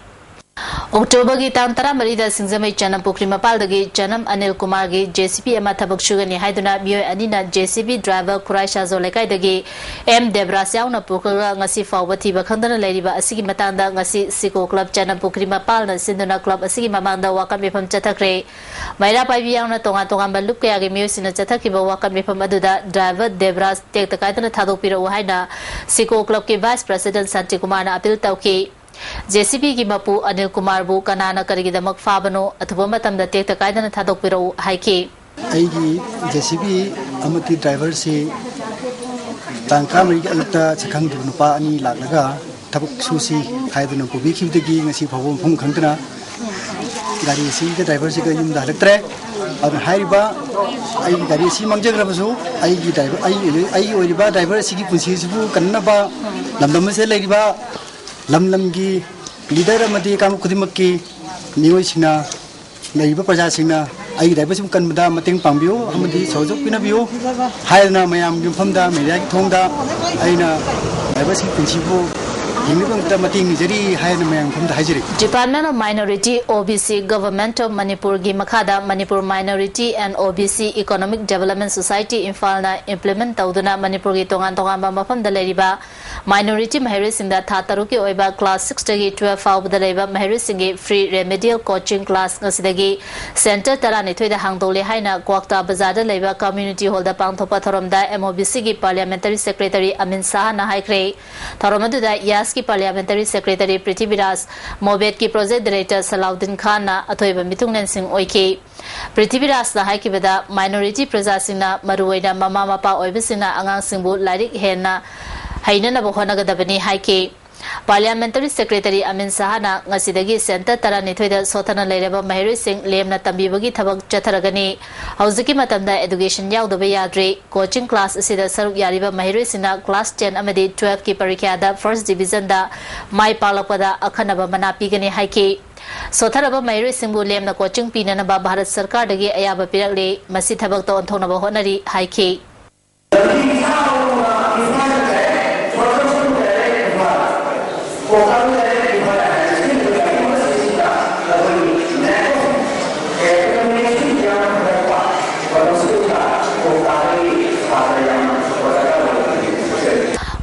ꯑꯣꯛꯇꯣꯕꯔꯒꯤ ꯇꯥꯡ ꯇꯔꯥꯃꯔꯤꯗ ꯁꯤꯡꯖꯃꯩ ꯆꯅꯝ ꯄꯨꯈ꯭ꯔꯤ ꯃꯄꯥꯜꯗꯒꯤ ꯆꯅꯝ ꯑꯅꯤꯜ ꯀꯨꯃꯥꯔꯒꯤ J C B ꯑꯃ ꯊꯕꯛ ꯁꯨꯒꯅꯤ ꯍꯥꯏꯗꯨꯅ ꯃꯤꯑꯣꯏ ꯑꯅꯤꯅ J C B driver ꯈꯨꯔꯥꯏ ꯁꯥꯖꯣ ꯂꯩꯀꯥꯏꯗꯒꯤ M ꯗꯦꯕ꯭ꯔꯥꯖ ꯌꯥꯎꯅ ꯄꯨꯈ꯭ꯔꯒ ꯉꯁꯤ ꯐꯥꯎꯕ ꯊꯤꯕ ꯈꯪꯗꯅ ꯂꯩꯔꯤꯕ ꯑꯁꯤꯒꯤ ꯃꯇꯥꯡꯗ ꯉꯁꯤ ꯁꯤꯀꯣ club ꯆꯅꯝ ꯄꯨꯈ꯭ꯔꯤ ꯃꯄꯥꯜꯅ ꯁꯤꯟꯗꯨꯅ club ꯑꯁꯤꯒꯤ ꯃꯃꯥꯡꯗ ꯋꯥꯀꯠ ꯃꯤꯐꯝ ꯆꯠꯊꯈ꯭ꯔꯦ꯫ ꯃꯩꯔꯥ ꯄꯥꯏꯕꯤ ꯌꯥꯎꯅ ꯇꯣꯉꯥꯟ ꯇꯣꯉꯥꯟꯕ ꯂꯨꯞ ꯀꯌꯥꯒꯤ ꯃꯤꯑꯣꯏꯁꯤꯡꯅ ꯆꯠꯊꯈꯤꯕ ꯋꯥꯀꯠ ꯃꯤꯐꯝ ꯑꯗꯨꯗ driver ꯗꯦꯕ꯭ꯔꯥꯖ ꯇꯦꯛꯇ ꯀꯥꯏꯗꯅ ꯊꯥꯗꯣꯛꯄꯤꯔꯛꯎ ꯍꯥꯏꯅ ꯁꯤꯀꯣ club ꯀꯤ vice president ꯁꯥꯟꯇꯤꯀꯨꯃꯥꯔꯅ appeal ꯇꯧꯈꯤ꯫ J C B ꯒꯤ ꯃꯄꯨ ꯑꯅꯤꯜ ꯀꯨꯃꯥꯔꯕꯨ ꯀꯅꯥꯅ ꯀꯔꯤꯒꯤꯗꯃꯛ ꯐꯥꯕꯅꯣ, ꯑꯊꯨꯕ ꯃꯇꯝꯗ ꯇꯦꯛꯇ ꯀꯥꯏꯗꯅ ꯊꯥꯗꯣꯛꯄꯤꯔꯛꯎ ꯍꯥꯏꯈꯤ꯫ ꯑꯩꯒꯤ J C B ꯑꯃꯗꯤ driver ꯁꯤ ꯇꯥꯡ ꯇꯔꯥꯃꯔꯤꯒꯤ ꯑꯌꯨꯛꯇ ꯁꯛꯈꯪꯗꯕ ꯅꯨꯄꯥ ꯑꯅꯤ ꯂꯥꯛꯂꯒ ꯊꯕꯛ ꯁꯨꯁꯤ ꯍꯥꯏꯗꯨꯅ ꯄꯨꯕꯤꯈꯤꯕꯗꯒꯤ ꯉꯁꯤ ꯐꯥꯎꯕ ꯃꯐꯝ ꯈꯪꯗꯅ ꯒꯥꯔꯤ ꯑꯁꯤꯒ driver ꯁꯤꯒ ꯌꯨꯝꯗ ꯍꯜꯂꯛꯇ꯭ꯔꯦ꯫ ꯑꯗꯨꯅ ꯍꯥꯏꯔꯤꯕ ꯑꯩꯒꯤ ꯒꯥꯔꯤ ꯑꯁꯤ ꯃꯥꯡꯖꯈ꯭ꯔꯕꯁꯨ ꯑꯩꯒꯤ driver, ꯑꯩ, ꯑꯩꯒꯤ ꯑꯣꯏꯔꯤꯕ driver ꯑꯁꯤꯒꯤ ꯄꯨꯟꯁꯤ ꯑꯁꯤꯕꯨ ꯀꯟꯅꯕ ꯂꯝꯗꯝ ꯑꯁꯤꯗ ꯂꯩꯔꯤꯕ ꯂꯝ ꯂꯝꯒꯤ ꯂꯤꯗꯔ ꯑꯃꯗꯤ ꯀꯥꯡꯂꯨꯞ ꯈꯨꯗꯤꯡꯃꯛꯀꯤ ꯃꯤꯑꯣꯏꯁꯤꯡꯅ, ꯂꯩꯔꯤꯕ ꯄ꯭ꯔꯖꯥꯁꯤꯡꯅ ꯑꯩꯒꯤ ꯗꯥꯏꯕꯔꯁꯤꯡꯕꯨ ꯀꯟꯕꯗ ꯃꯇꯦꯡ ꯄꯥꯡꯕꯤꯌꯨ ꯑꯃꯗꯤ ꯁꯍꯖꯣꯛ ꯄꯤꯅꯕꯤꯌꯨ ꯍꯥꯏꯗꯅ ꯃꯌꯥꯝꯒꯤ ꯃꯐꯝꯗ, ꯃꯦꯗꯤꯌꯥꯒꯤ ꯊꯣꯡꯗ ꯑꯩꯅ ꯗꯥꯏꯕꯔꯁꯤꯡ ꯄꯨꯟꯁꯤꯕꯨ ꯍꯤꯡꯅꯕꯒꯤꯗꯃꯛꯇ ꯃꯇꯦꯡ ꯅꯤꯖꯔꯤ ꯍꯥꯏꯗꯅ ꯃꯌꯥꯝꯒꯤ ꯃꯐꯝꯗ ꯍꯥꯏꯖꯔꯤ꯫ Department of Minority, O B C, Government of Manipur ꯒꯤ ꯃꯈꯥꯗ Manipur Minority and O B C Economic Development Society, ꯏꯝꯐꯥꯜꯅ implement ꯇꯧꯗꯨꯅ ꯃꯅꯤꯄꯨꯔꯒꯤ ꯇꯣꯉꯥꯟ ꯇꯣꯉꯥꯟꯕ ꯃꯐꯝꯗ ꯂꯩꯔꯤꯕ minority ꯃꯍꯩꯔꯣꯏꯁꯤꯡꯗ ꯊꯥ ꯇꯔꯨꯛꯀꯤ ꯑꯣꯏꯕ class six ꯇꯒꯤ twelve ꯐꯥꯎꯕꯗ ꯂꯩꯕ ꯃꯍꯩꯔꯣꯏꯁꯤꯡꯒꯤ free remedial coaching class ꯉꯁꯤꯗꯒꯤ center ꯇꯔꯥꯅꯤꯊꯣꯏꯗ ꯍꯥꯡꯗꯣꯛꯂꯦ ꯍꯥꯏꯅ ꯀ꯭ꯋꯥꯛꯇꯥ ꯕꯖꯥꯔꯗ ꯂꯩꯕ community hall ꯗ ꯄꯥꯡꯊꯣꯛꯄ ꯊꯧꯔꯝꯗ M O B C ꯒꯤ Parliamentary Secretary ꯑꯃꯤꯟ ꯁꯥꯍꯅ ꯍꯥꯏꯈ꯭ꯔꯦ꯫ ꯊꯧꯔꯝ ꯑꯗꯨꯗ ꯌꯥꯁꯀꯤ Parliamentary Secretary Prithviraj, ꯃꯣꯕꯦꯠꯀꯤ Project Director ꯁꯂꯥꯎꯗꯤꯟ ꯈꯥꯟꯅ ꯑꯊꯣꯏꯕ ꯃꯤꯊꯨꯡꯂꯦꯟꯁꯤꯡ ꯑꯣꯏꯈꯤ꯫ ꯄ꯭ꯔꯤꯊꯤꯕꯤꯔꯥꯖꯅ ꯍꯥꯏꯈꯤꯕꯗ, minority ꯄ꯭ꯔꯖꯥꯁꯤꯡꯅ, ꯃꯔꯨꯑꯣꯏꯅ ꯃꯃꯥ ꯃꯄꯥ ꯑꯣꯏꯕꯁꯤꯡꯅ, ꯑꯉꯥꯡꯁꯤꯡꯕꯨ ꯂꯥꯏꯔꯤꯛ ꯍꯦꯟꯅ ꯍꯩꯅꯅꯕ ꯍꯣꯠꯅꯒꯗꯕꯅꯤ ꯍꯥꯏꯈꯤ꯫ Parliamentary Secretary ꯑꯃꯤꯟ ꯁꯥꯍꯅ ꯉꯁꯤꯗꯒꯤ center ꯇꯔꯥꯅꯤꯊꯣꯏꯗ ꯁꯣꯠꯊꯅ ꯂꯩꯔꯕ ꯃꯍꯩꯔꯣꯏꯁꯤꯡ ꯂꯦꯝꯅ ꯇꯝꯕꯤꯕꯒꯤ ꯊꯕꯛ ꯆꯠꯊꯔꯒꯅꯤ꯫ ꯍꯧꯖꯤꯛꯀꯤ ꯃꯇꯝꯗ education ꯌꯥꯎꯗꯕ ꯌꯥꯗ꯭ꯔꯤ꯫ Coaching class ꯑꯁꯤꯗ ꯁꯔꯨꯛ ꯌꯥꯔꯤꯕ ꯃꯍꯩꯔꯣꯏꯁꯤꯡꯅ class ten ꯑꯃꯗꯤ twelve ꯀꯤ ꯄꯔꯤꯈ꯭ꯌꯥꯗ first division ꯗ ꯃꯥꯏ ꯄꯥꯛꯂꯛꯄꯗ ꯑꯈꯟꯅꯕ ꯃꯅꯥ ꯄꯤꯒꯅꯤ ꯍꯥꯏꯈꯤ꯫ ꯁꯣꯠꯊꯔꯕ ꯃꯍꯩꯔꯣꯏꯁꯤꯡꯕꯨ ꯂꯦꯝꯅ coaching ꯄꯤꯅꯅꯕ ꯚꯥꯔꯠ ꯁꯔꯀꯥꯔꯗꯒꯤ ꯑꯌꯥꯕ ꯄꯤꯔꯛꯂꯤ꯫ ꯃꯁꯤ ꯊꯕꯛꯇ ꯑꯣꯟꯊꯣꯛꯅꯕ ꯍꯣꯠꯅꯔꯤ ꯍꯥꯏꯈꯤ꯫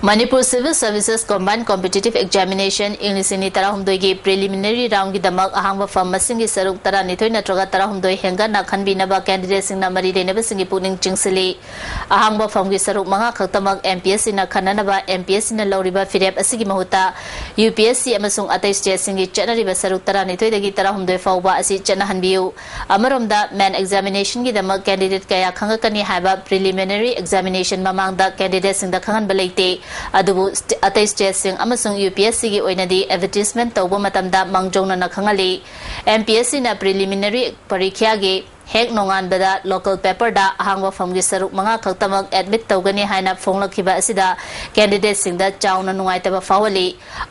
Manipur Civil Services Combined Competitive Examination ꯏꯪ ꯂꯤꯁꯤꯡ ꯑꯅꯤ ꯇꯔꯥꯍꯨꯝꯗꯣꯏꯒꯤ preliminary round ꯒꯤꯗꯃꯛ ꯑꯍꯥꯡꯕ form ꯃꯁꯤꯡꯒꯤ ꯁꯔꯨꯛ ꯇꯔꯥꯅꯤꯊꯣꯏ ꯅꯠꯇ꯭ꯔꯒ ꯇꯔꯥꯍꯨꯝꯗꯣꯏ ꯍꯦꯟꯒꯠꯅ ꯈꯟꯕꯤꯅꯕ candidate ꯁꯤꯡꯅ ꯃꯔꯤ ꯂꯩꯅꯕꯁꯤꯡꯒꯤ ꯄꯨꯛꯅꯤꯡ ꯆꯤꯡꯁꯤꯜꯂꯤ꯫ ꯑꯍꯥꯡꯕ form ꯒꯤ ꯁꯔꯨꯛ ꯃꯉꯥ ꯈꯛꯇꯃꯛ M P S C ꯅ ꯈꯟꯅꯅꯕ M P S C ꯅ ꯂꯧꯔꯤꯕ ꯐꯤꯔꯦꯞ ꯑꯁꯤꯒꯤ ꯃꯍꯨꯠꯇ U P S C ꯑꯃꯁꯨꯡ ꯑꯇꯩ state ꯁꯤꯡꯒꯤ ꯆꯠꯅꯔꯤꯕ ꯁꯔꯨꯛ ꯇꯔꯥꯅꯤꯊꯣꯏꯗꯒꯤ ꯇꯔꯥꯍꯨꯝꯗꯣꯏ ꯐꯥꯎꯕ ꯑꯁꯤ ꯆꯠꯅꯍꯟꯕꯤꯌꯨ꯫ ꯑꯃꯔꯣꯝꯗ, main examination ꯒꯤꯗꯃꯛ candidate ꯀꯌꯥ ꯈꯪꯉꯛꯀꯅꯤ ꯍꯥꯏꯕ preliminary examination ꯃꯃꯥꯡꯗ candidate ꯁꯤꯡꯗ ꯈꯪꯍꯟꯕ ꯂꯩꯇꯦ꯫ ꯑꯗꯨꯕꯨ ꯁ꯭ꯇꯦ-, ꯑꯇꯩ state ꯁꯤꯡ ꯑꯃꯁꯨꯡ U P S C ꯒꯤ ꯑꯣꯏꯅꯗꯤ advertisement ꯇꯧꯕ ꯃꯇꯝꯗ ꯃꯥꯡꯖꯧꯅꯅ ꯈꯪꯍꯜꯂꯤ꯫ M P S C ꯅ preliminary ꯄꯔꯤꯈ꯭ꯌꯥꯒꯤ ꯍꯦꯛ ꯅꯣꯡꯉꯥꯟꯕꯗ local paperꯗ ꯑꯍꯥꯡꯕ ꯐꯝꯒꯤ ꯁꯔꯨꯛ ꯃꯉꯥ ꯈꯛꯇꯃꯛ admit ꯇꯧꯒꯅꯤ ꯍꯥꯏꯅ ꯐꯣꯡꯂꯛꯈꯤꯕ ꯑꯁꯤꯗ candidateꯁꯤꯡꯗ ꯆꯥꯎꯅ ꯅꯨꯡꯉꯥꯏꯇꯕ ꯐꯥꯎꯍꯜꯂꯤ꯫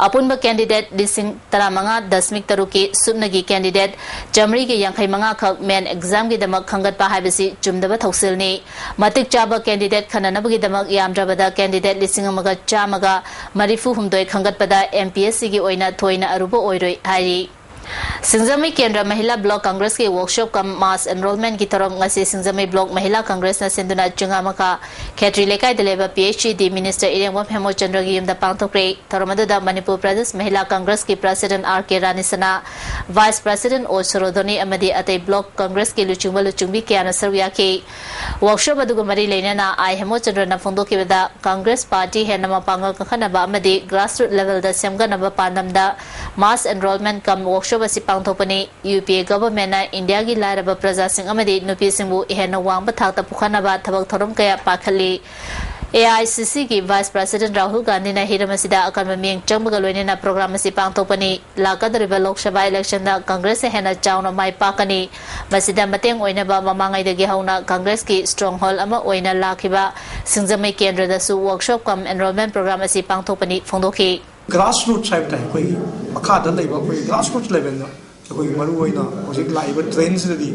ꯑꯄꯨꯟꯕ candidate ꯂꯤꯁꯤꯡ ꯇꯔꯥꯃꯉꯥ ꯗꯁꯃꯤꯛ ꯇꯔꯨꯛꯀꯤ ꯁꯨꯞꯅꯒꯤ candidate ꯆꯥꯃꯔꯤꯒ ꯌꯥꯡꯈꯩ ꯃꯉꯥ ꯈꯛ main examꯒꯤꯗꯃꯛ ꯈꯟꯒꯠꯄ ꯍꯥꯏꯕꯁꯤ ꯆꯨꯝꯗꯕ ꯊꯧꯁꯤꯜꯅꯤ꯫ ꯃꯇꯤꯛ ꯆꯥꯕ candidate ꯈꯟꯅꯅꯕꯒꯤꯗꯃꯛ ꯌꯥꯝꯗ꯭ꯔꯕꯗ candidate ꯂꯤꯁꯤꯡ ꯑꯃꯒ ꯆꯥꯝꯃꯒ ꯃꯔꯤꯐꯨ ꯍꯨꯝꯗꯣꯏ ꯈꯟꯒꯠꯄꯗ MPSCꯒꯤ ꯑꯣꯏꯅ ꯊꯣꯏꯅ ꯑꯔꯨꯕ ꯑꯣꯏꯔꯣꯏ ꯍꯥꯏꯔꯤ꯫ ꯁꯤꯡꯖꯃꯩ ꯀꯦꯟꯗ꯭ꯔ ꯃꯍꯤꯂꯥ block congressꯀꯤ workshop cum mass enrollmentꯀꯤ ꯊꯧꯔꯝ ꯉꯁꯤ ꯁꯤꯡꯖꯃꯩ block ꯃꯍꯤꯂꯥ congressꯅ ꯁꯤꯟꯗꯨꯅ ꯆꯤꯡꯉꯥꯃꯈꯥ ꯈꯦꯇ꯭ꯔꯤ ꯂꯩꯀꯥꯏꯗ ꯂꯩꯕ PHED minister ꯏꯔꯦꯡꯕꯝ ꯍꯦꯃꯣꯆꯟꯗ꯭ꯔꯒꯤ ꯌꯨꯝꯗ ꯄꯥꯡꯊꯣꯛꯈ꯭ꯔꯦ꯫ ꯊꯧꯔꯝ ꯑꯗꯨꯗ Manipur Pradesh ꯃꯍꯤꯂꯥ congressꯀꯤ president R K ꯔꯥꯅꯤꯁꯅꯥ, vice president O ꯁꯣꯔꯣꯗꯣꯅꯤ ꯑꯃꯗꯤ ꯑꯇꯩ block congressꯀꯤ ꯂꯨꯆꯤꯡꯕ ꯂꯨꯆꯤꯡꯕꯤ ꯀꯌꯥꯅ ꯁꯔꯨꯛ ꯌꯥꯈꯤ꯫ Workshop ꯑꯗꯨꯒ ꯃꯔꯤ ꯂꯩꯅꯅ ꯑꯥꯏ ꯍꯦꯃꯣꯆꯟꯗ꯭ꯔꯅ ꯐꯣꯡꯗꯣꯛꯈꯤꯕꯗ, congress party ꯍꯦꯟꯅ ꯃꯄꯥꯡꯒꯜ ꯀꯟꯈꯠꯅꯕ ꯑꯃꯗꯤ grassroots levelꯗ ꯁꯦꯝꯒꯠꯅꯕ ꯄꯥꯟꯗꯝꯗ mass enrollment cum workshop ꯑꯁꯤ ꯄꯥꯡꯊꯣꯛꯄꯅꯤ꯫ UPA governmentꯅ ꯏꯟꯗꯤꯌꯥꯒꯤ ꯂꯥꯏꯔꯕ ꯄ꯭ꯔꯖꯥꯁꯤꯡ ꯑꯃꯗꯤ ꯅꯨꯄꯤꯁꯤꯡꯕꯨ ꯍꯦꯟꯅ ꯋꯥꯡꯕ ꯊꯥꯛꯇ ꯄꯨꯈꯠꯅꯕ ꯊꯕꯛ ꯊꯧꯔꯝ ꯀꯌꯥ ꯄꯥꯏꯈꯠꯂꯤ꯫ AICCꯒꯤ vice president ꯔꯥꯍꯨꯜ ꯒꯥꯟꯙꯤꯅ ꯍꯤꯔꯝ ꯑꯁꯤꯗ ꯑꯀꯟꯕ ꯃꯤꯠꯌꯦꯡ ꯆꯪꯕꯒ ꯂꯣꯏꯅꯅ program ꯑꯁꯤ ꯄꯥꯡꯊꯣꯛꯄꯅꯤ꯫ ꯂꯥꯛꯀꯗꯧꯔꯤꯕ ꯂꯣꯛ ꯁꯚꯥ electionꯗ congressꯅ ꯍꯦꯟꯅ ꯆꯥꯎꯅ ꯃꯥꯏ ꯄꯥꯛꯀꯅꯤ꯫ ꯃꯁꯤꯗ ꯃꯇꯦꯡ ꯑꯣꯏꯅꯕ ꯃꯃꯥꯡꯉꯩꯗꯒꯤ ꯍꯧꯅ congressꯀꯤ stronghold ꯑꯃ ꯑꯣꯏꯅ ꯂꯥꯛꯈꯤꯕ ꯁꯤꯡꯖꯃꯩ ꯀꯦꯟꯗ꯭ꯔꯗꯁꯨ workshop cum enrollment program ꯑꯁꯤ ꯄꯥꯡꯊꯣꯛꯄꯅꯤ ꯐꯣꯡꯗꯣꯛꯈꯤ꯫ Grassroots ꯍꯥꯏꯕ ꯇꯥꯏ, ꯑꯩꯈꯣꯏꯒꯤ ꯃꯈꯥꯗ ꯂꯩꯕ ꯑꯩꯈꯣꯏꯒꯤ grassroots levelꯗ ꯑꯩꯈꯣꯏꯒꯤ ꯃꯔꯨꯑꯣꯏꯅ ꯍꯧꯖꯤꯛ ꯂꯥꯛꯏꯕ trendꯁꯤꯗꯗꯤ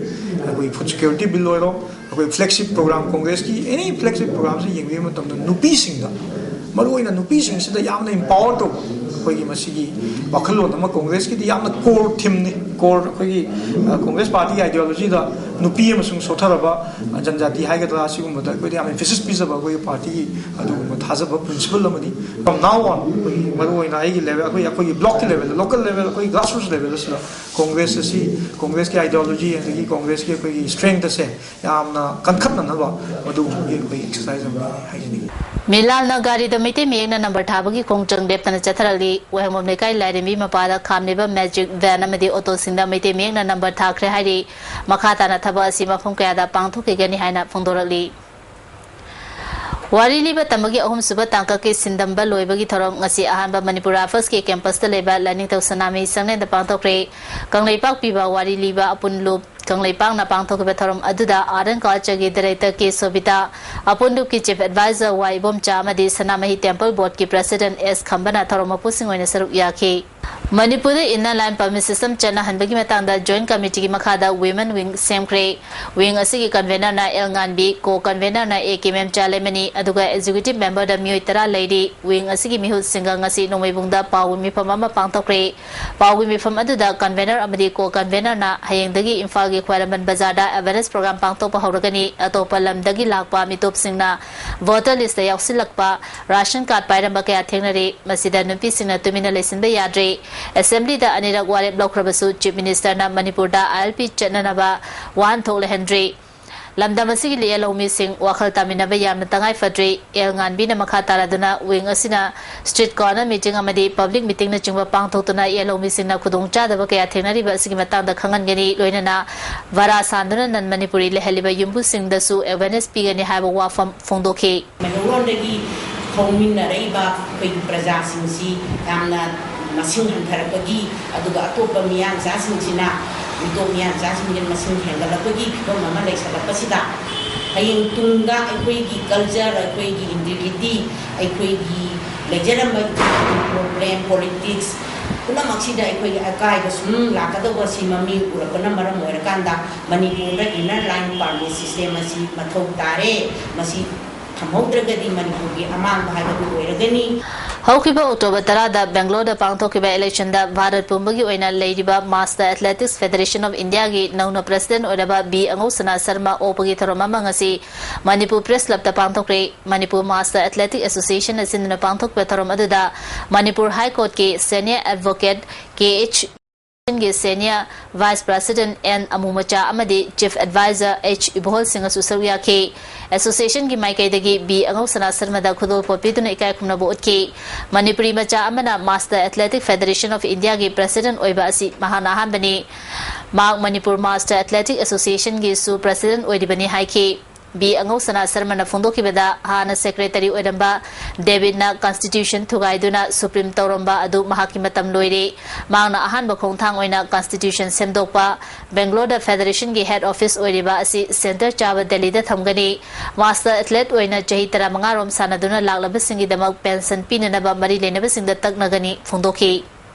ꯑꯩꯈꯣꯏ food security bill ꯑꯣꯏꯔꯣ, ꯑꯩꯈꯣꯏ flagship program, congressꯀꯤ any flagship programꯁꯤ ꯌꯦꯡꯕꯤꯕ ꯃꯇꯝꯗ ꯅꯨꯄꯤꯁꯤꯡꯗ, ꯃꯔꯨꯑꯣꯏꯅ ꯅꯨꯄꯤꯁꯤꯡꯁꯤꯗ ꯌꯥꯝꯅ empower ꯇꯧꯕ ꯑꯩꯈꯣꯏꯒꯤ ꯃꯁꯤꯒꯤ ꯋꯥꯈꯜꯂꯣꯟ ꯑꯃ congressꯀꯤꯗꯤ ꯌꯥꯝꯅ core themeꯅꯤ꯫ Core ꯑꯩꯈꯣꯏꯒꯤ, ꯑ, congress partyꯒꯤ ideologyꯗ ꯅꯨꯄꯤ ꯑꯃꯁꯨꯡ ꯁꯣꯠꯊꯔꯕ, ꯑ, ꯖꯟꯖꯥꯇꯤ ꯍꯥꯏꯒꯗ꯭ꯔꯥ, ꯁꯤꯒꯨꯝꯕꯗ ꯑꯩꯈꯣꯏꯗ ꯌꯥꯝ emphasis ꯄꯤꯖꯕ ꯑꯩꯈꯣꯏꯒꯤ partyꯒꯤ ꯑꯗꯨꯒꯨꯝꯕ ꯊꯥꯖꯕ principle ꯑꯃꯅꯤ꯫ From now on ꯑꯩꯈꯣꯏꯒꯤ ꯃꯔꯨꯑꯣꯏꯅ ꯑꯩꯒꯤ level, ꯑꯩꯈꯣꯏ, ꯑꯩꯈꯣꯏꯒꯤ blockꯀꯤ levelꯗ, local level, ꯑꯩꯈꯣꯏꯒꯤ grassroots levelꯗꯁꯤꯗ congress ꯑꯁꯤ, congressꯀꯤ ideology ꯑꯗꯒꯤ congressꯀꯤ ꯑꯩꯈꯣꯏꯒꯤ strength ꯑꯁꯦ ꯌꯥꯝꯅ ꯀꯟꯈꯠꯅꯅꯕ ꯃꯗꯨꯒꯨꯝꯕꯒꯤ ꯑꯩꯈꯣꯏ exercise ꯑꯃ ꯍꯥꯏꯖꯅꯤꯡꯉꯤ꯫ ꯃꯤꯂꯥꯜꯅ ꯒꯥꯔꯤꯗ ꯃꯩꯇꯩ ꯃꯌꯦꯛꯅ number ꯊꯥꯕꯒꯤ ꯈꯣꯡꯖꯪ ꯂꯦꯞꯇꯅ ꯆꯠꯊꯔꯛꯂꯤ꯫ ꯋꯥꯍꯦꯡꯕꯝ ꯂꯩꯀꯥꯏ ꯂꯥꯏꯔꯦꯝꯕꯤ ꯃꯄꯥꯗ ꯈꯥꯝꯂꯤꯕ magic van ꯑꯃꯗꯤ ꯑꯣꯇꯣꯁꯤꯡꯗ ꯃꯩꯇꯩ ꯃꯌꯦꯛꯅ number ꯊꯥꯈ꯭ꯔꯦ ꯍꯥꯏꯔꯤ꯫ ꯃꯈꯥ ꯇꯥꯅ ꯊꯕꯛ ꯑꯁꯤ ꯃꯐꯝ ꯀꯌꯥꯗ ꯄꯥꯡꯊꯣꯛꯈꯤꯒꯅꯤ ꯍꯥꯏꯅ ꯐꯣꯡꯗꯣꯔꯛꯂꯤ꯫ ꯋꯥꯔꯤ ꯂꯤꯕ ꯇꯝꯕꯒꯤ ꯑꯍꯨꯝꯁꯨꯕ ꯇꯥꯡꯀꯛꯀꯤ ꯁꯤꯟꯗꯝꯕ ꯂꯣꯏꯕꯒꯤ ꯊꯧꯔꯝ ꯉꯁꯤ ꯑꯍꯥꯟꯕ ꯃꯅꯤꯄꯨꯔ ꯔꯥꯏꯐꯜꯁꯀꯤ campusꯇ ꯂꯩꯕ ꯂꯥꯏꯅꯤꯡꯊꯧ ꯁꯅꯥꯃꯍꯤ ꯁꯪꯂꯦꯟꯗ ꯄꯥꯡꯊꯣꯛꯈ꯭ꯔꯦ꯫ ꯀꯪꯂꯩꯄꯥꯛ ꯄꯤꯕ ꯋꯥꯔꯤ ꯂꯤꯕ ꯑꯄꯨꯟ ꯂꯨꯞ ꯀꯪꯂꯩꯄꯥꯛꯅ ꯄꯥꯡꯊꯣꯛꯈꯤꯕ ꯊꯧꯔꯝ ꯑꯗꯨꯗ Art and Cultureꯒꯤ Director K ꯁꯣꯕꯤꯇꯥ, ꯑꯄꯨꯟꯗꯨꯞꯀꯤ Chief Advisor Y Ibomcha ꯑꯃꯗꯤ ꯁꯅꯥꯃꯍꯤ Temple Boardꯀꯤ President S ꯈꯝꯕꯅ ꯊꯧꯔꯝ ꯃꯄꯨꯁꯤꯡ ꯑꯣꯏꯅ ꯁꯔꯨꯛ ꯌꯥꯈꯤ꯫ ꯃꯅꯤꯄꯨꯔꯗ Inner Line Permit System ꯆꯠꯅꯍꯟꯕꯒꯤ ꯃꯇꯥꯡꯗ Joint Committeeꯒꯤ ꯃꯈꯥꯗ Women Wing ꯁꯦꯝꯈ꯭ꯔꯦ꯫ Wing ꯑꯁꯤꯒꯤ Convenorꯅ L ꯉꯥꯟꯕꯤ, Co-Convenorꯅ A ꯀꯦ ꯃꯦꯝꯆꯥ ꯂꯩꯃꯅꯤ, ꯑꯗꯨꯒ Executive Memberꯗ ꯃꯤꯑꯣꯏ ꯇꯔꯥ ꯂꯩꯔꯤ꯫ Wing ꯑꯁꯤꯒꯤ ꯃꯤꯍꯨꯠꯁꯤꯡꯒ ꯉꯁꯤ ꯅꯣꯡꯃꯩꯕꯨꯡꯗ ꯄꯥꯎꯒꯤ ꯃꯤꯐꯝ ꯑꯃ ꯄꯥꯡꯊꯣꯛꯈ꯭ꯔꯦ꯫ ꯄꯥꯎꯒꯤ ꯃꯤꯐꯝ ꯑꯗꯨꯗ Convenor ꯑꯃꯗꯤ Co-Convenorꯅ ꯍꯌꯦꯡꯗꯒꯤ ꯏꯝꯐꯥꯜꯒꯤ ꯈ꯭ꯋꯥꯏꯔꯝꯕꯟ ꯕꯖꯥꯔꯗ awareness program ꯄꯥꯡꯊꯣꯛꯄ ꯍꯧꯔꯒꯅꯤ꯫ ꯑꯇꯣꯞꯄ ꯂꯝꯗꯒꯤ ꯂꯥꯛꯄ ꯃꯤꯇꯣꯞꯁꯤꯡꯅ voter listꯇ ꯌꯥꯎꯁꯤꯜꯂꯛꯄ, ration card ꯄꯥꯏꯔꯝꯕ ꯀꯌꯥ ꯊꯦꯡꯅꯔꯤ꯫ ꯃꯁꯤꯗ ꯅꯨꯄꯤꯁꯤꯡꯅ ꯇꯨꯃꯤꯟꯅ ꯂꯩꯁꯤꯟꯕ ꯌꯥꯗ꯭ꯔꯤ꯫ Assemblyꯗ ꯑꯅꯤꯔꯛ ꯋꯥꯔꯦꯞ ꯂꯧꯈ꯭ꯔꯕꯁꯨ Chief Ministerꯅ ꯃꯅꯤꯄꯨꯔꯗ ILP ꯆꯠꯅꯅꯕ ꯋꯥꯍꯟꯊꯣꯛ ꯂꯩꯍꯟꯗ꯭ꯔꯤ꯫ ꯂꯝꯗꯝ ꯑꯁꯤꯒꯤ ꯂꯦꯜꯍꯧꯃꯤꯁꯤꯡ ꯋꯥꯈꯜ ꯇꯥꯃꯤꯟꯅꯕ ꯌꯥꯝꯅ ꯇꯉꯥꯏ ꯐꯗ꯭ꯔꯤ꯫ L ꯉꯥꯟꯕꯤꯅ ꯃꯈꯥ ꯇꯥꯔꯗꯨꯅ wing ꯑꯁꯤꯅ street corner meeting ꯑꯃꯗꯤ public meetingꯅꯆꯤꯡꯕ ꯄꯥꯡꯊꯣꯛꯇꯨꯅ ꯂꯦꯜꯍꯧꯃꯤꯁꯤꯡꯅ ꯈꯨꯗꯣꯡꯆꯥꯗꯕ ꯀꯌꯥ ꯊꯦꯡꯅꯔꯤꯕ ꯑꯁꯤꯒꯤ ꯃꯇꯥꯡꯗ ꯈꯪꯍꯟꯒꯅꯤ꯫ ꯂꯣꯏꯅꯅ ꯚꯔꯥ ꯁꯥꯟꯗꯨꯅ non Manipuri ꯂꯩꯍꯜꯂꯤꯕ ꯌꯨꯝꯕꯨꯁꯤꯡꯗꯁꯨ awareness ꯄꯤꯒꯅꯤ ꯍꯥꯏꯕ ꯋꯥꯐꯝ ꯐꯣꯡꯗꯣꯛꯈꯤ꯫ ꯃꯩꯍꯧꯔꯣꯟꯗꯒꯤ ꯍꯧꯃꯤꯟꯅꯔꯛꯏꯕ ꯑꯩꯈꯣꯏꯒꯤ ꯄ꯭ꯔꯖꯥꯁꯤꯡꯁꯤ ꯌꯥꯝꯅ ꯃꯁꯤꯡ ꯍꯟꯊꯔꯛꯄꯒꯤ, ꯑꯗꯨꯒ ꯑꯇꯣꯞꯄ ꯃꯤꯌꯥꯟꯆꯥꯁꯤꯡꯁꯤꯅ, ꯃꯤꯇꯣꯞ ꯃꯤꯌꯥꯟꯆꯥꯁꯤꯡꯁꯤꯅ ꯃꯁꯤꯡ ꯍꯦꯟꯒꯠꯂꯛꯄꯒꯤ ꯐꯤꯕꯝ ꯑꯃ ꯂꯩꯁꯜꯂꯛꯄꯁꯤꯗ, ꯍꯌꯦꯡ ꯇꯨꯡꯗ ꯑꯩꯈꯣꯏꯒꯤ culture, ꯑꯩꯈꯣꯏꯒꯤ integrity, ꯑꯩꯈꯣꯏꯒꯤ ꯂꯩꯖꯔꯝꯕ problem, politics ꯄꯨꯝꯅꯃꯛꯁꯤꯗ ꯑꯩꯈꯣꯏꯒꯤ ꯑꯀꯥꯏꯕ ꯁꯨꯝ ꯂꯥꯛꯀꯗꯧꯕ ꯁꯤ ꯃꯃꯤ ꯎꯔꯛꯄꯅ ꯃꯔꯝ ꯑꯣꯏꯔꯀꯥꯟꯗ ꯃꯅꯤꯄꯨꯔꯗ Inner Line Permit System ꯑꯁꯤ ꯃꯊꯧ ꯇꯥꯔꯦ꯫ ꯃꯁꯤ ꯊꯝꯍꯧꯗ꯭ꯔꯒꯗꯤ ꯃꯅꯤꯄꯨꯔꯒꯤ ꯑꯃꯥꯡꯕ ꯍꯥꯏꯕꯗꯨ ꯑꯣꯏꯔꯒꯅꯤ꯫ ꯍꯧꯈꯤꯕ October ꯇꯔꯥꯗ Bangaloreꯗ ꯄꯥꯡꯊꯣꯛꯈꯤꯕ electionꯗ ꯚꯥꯔꯠ ꯄꯨꯝꯕꯒꯤ ꯑꯣꯏꯅ ꯂꯩꯔꯤꯕ Master Athletics Federation of Indiaꯒꯤ ꯅꯧꯅ president ꯑꯣꯏꯔꯕ ꯕꯤ ꯑꯉꯧꯁꯅꯥ ꯁꯔꯃ ꯑꯣꯛꯄꯒꯤ ꯊꯧꯔꯝ ꯑꯃ ꯉꯁꯤ Manipur Press Clubꯇ ꯄꯥꯡꯊꯣꯛꯈ꯭ꯔꯦ꯫ Manipur Master Athletic Associationꯅ ꯁꯤꯟꯗꯨꯅ ꯄꯥꯡꯊꯣꯛꯈꯤꯕ ꯊꯧꯔꯝ ꯑꯗꯨꯗ ꯃꯅꯤꯄꯨꯔ High Courtꯀꯤ senior advocate ꯀꯦ ꯑꯩꯆ ꯒꯤ senior vice president N ꯑꯃꯨꯃꯆꯥ ꯑꯃꯗꯤ chief advisor H ꯏꯕꯣꯍꯜ ꯁꯤꯡꯍꯁꯨ ꯁꯔꯨꯛ ꯌꯥꯈꯤ꯫ Associationꯒꯤ ꯃꯥꯏꯀꯩꯗꯒꯤ ꯕꯤ ꯑꯉꯧꯁꯅꯥ ꯁꯔꯃꯗ ꯈꯨꯗꯣꯜꯄꯣꯠ ꯄꯤꯗꯨꯅ ꯏꯀꯥꯏ ꯈꯨꯝꯅꯕ ꯎꯠꯈꯤ꯫ ꯃꯅꯤꯄꯨꯔꯤ ꯃꯆꯥ ꯑꯃꯅ Master Athletic Federation of Indiaꯒꯤ president ꯑꯣꯏꯕ ꯑꯁꯤ ꯃꯍꯥꯛꯅ ꯑꯍꯥꯟꯕꯅꯤ꯫ ꯃꯍꯥꯛ ꯃꯅꯤꯄꯨꯔ Master Athletic Associationꯒꯤꯁꯨ president ꯑꯣꯏꯔꯤꯕꯅꯤ ꯍꯥꯏꯈꯤ꯫ ꯕꯤ ꯑꯉꯧꯁꯅꯥ ꯁꯔꯃꯅ ꯐꯣꯡꯗꯣꯛꯈꯤꯕꯗ, ꯍꯥꯟꯅ ꯁꯦꯀ꯭ꯔꯦꯇꯔꯤ ꯑꯣꯏꯔꯝꯕ ꯗꯦꯕꯤꯠꯅ ꯀꯟꯁꯇꯤꯇ꯭ꯌꯨꯁꯟ ꯊꯨꯒꯥꯏꯗꯨꯅ ꯁꯨꯄ꯭ꯔꯤꯝ ꯇꯧꯔꯝꯕ ꯑꯗꯨ ꯃꯍꯥꯛꯀꯤ ꯃꯇꯝ ꯂꯣꯏꯔꯦ꯫ ꯃꯍꯥꯛꯅ ꯑꯍꯥꯟꯕ ꯈꯣꯡꯊꯥꯡ ꯑꯣꯏꯅ ꯀꯟꯁꯇꯤꯇ꯭ꯌꯨꯁꯟ ꯁꯦꯝꯗꯣꯛꯄ, ꯕꯦꯡꯒ꯭ꯂꯣꯔꯗ ꯐꯦꯗꯔꯦꯁꯟꯒꯤ ꯍꯦꯗ ꯑꯣꯐꯤꯁ ꯑꯣꯏꯔꯤꯕ ꯑꯁꯤ ꯁꯦꯟꯇꯔ ꯆꯥꯕ ꯗꯦꯜꯂꯤꯗ ꯊꯝꯒꯅꯤ꯫ ꯃꯥꯁꯇꯔ ꯑꯦꯊꯂꯦꯠ ꯑꯣꯏꯅ ꯆꯍꯤ ꯇꯔꯥꯃꯉꯥ ꯔꯣꯝ ꯁꯥꯟꯅꯗꯨꯅ ꯂꯥꯛꯂꯕꯁꯤꯡꯒꯤꯗꯃꯛ ꯄꯦꯟꯁꯟ ꯄꯤꯅꯅꯕ ꯃꯔꯤ ꯂꯩꯅꯕꯁꯤꯡꯗ ꯇꯛꯅꯒꯅꯤ ꯐꯣꯡꯗꯣꯛꯈꯤ꯫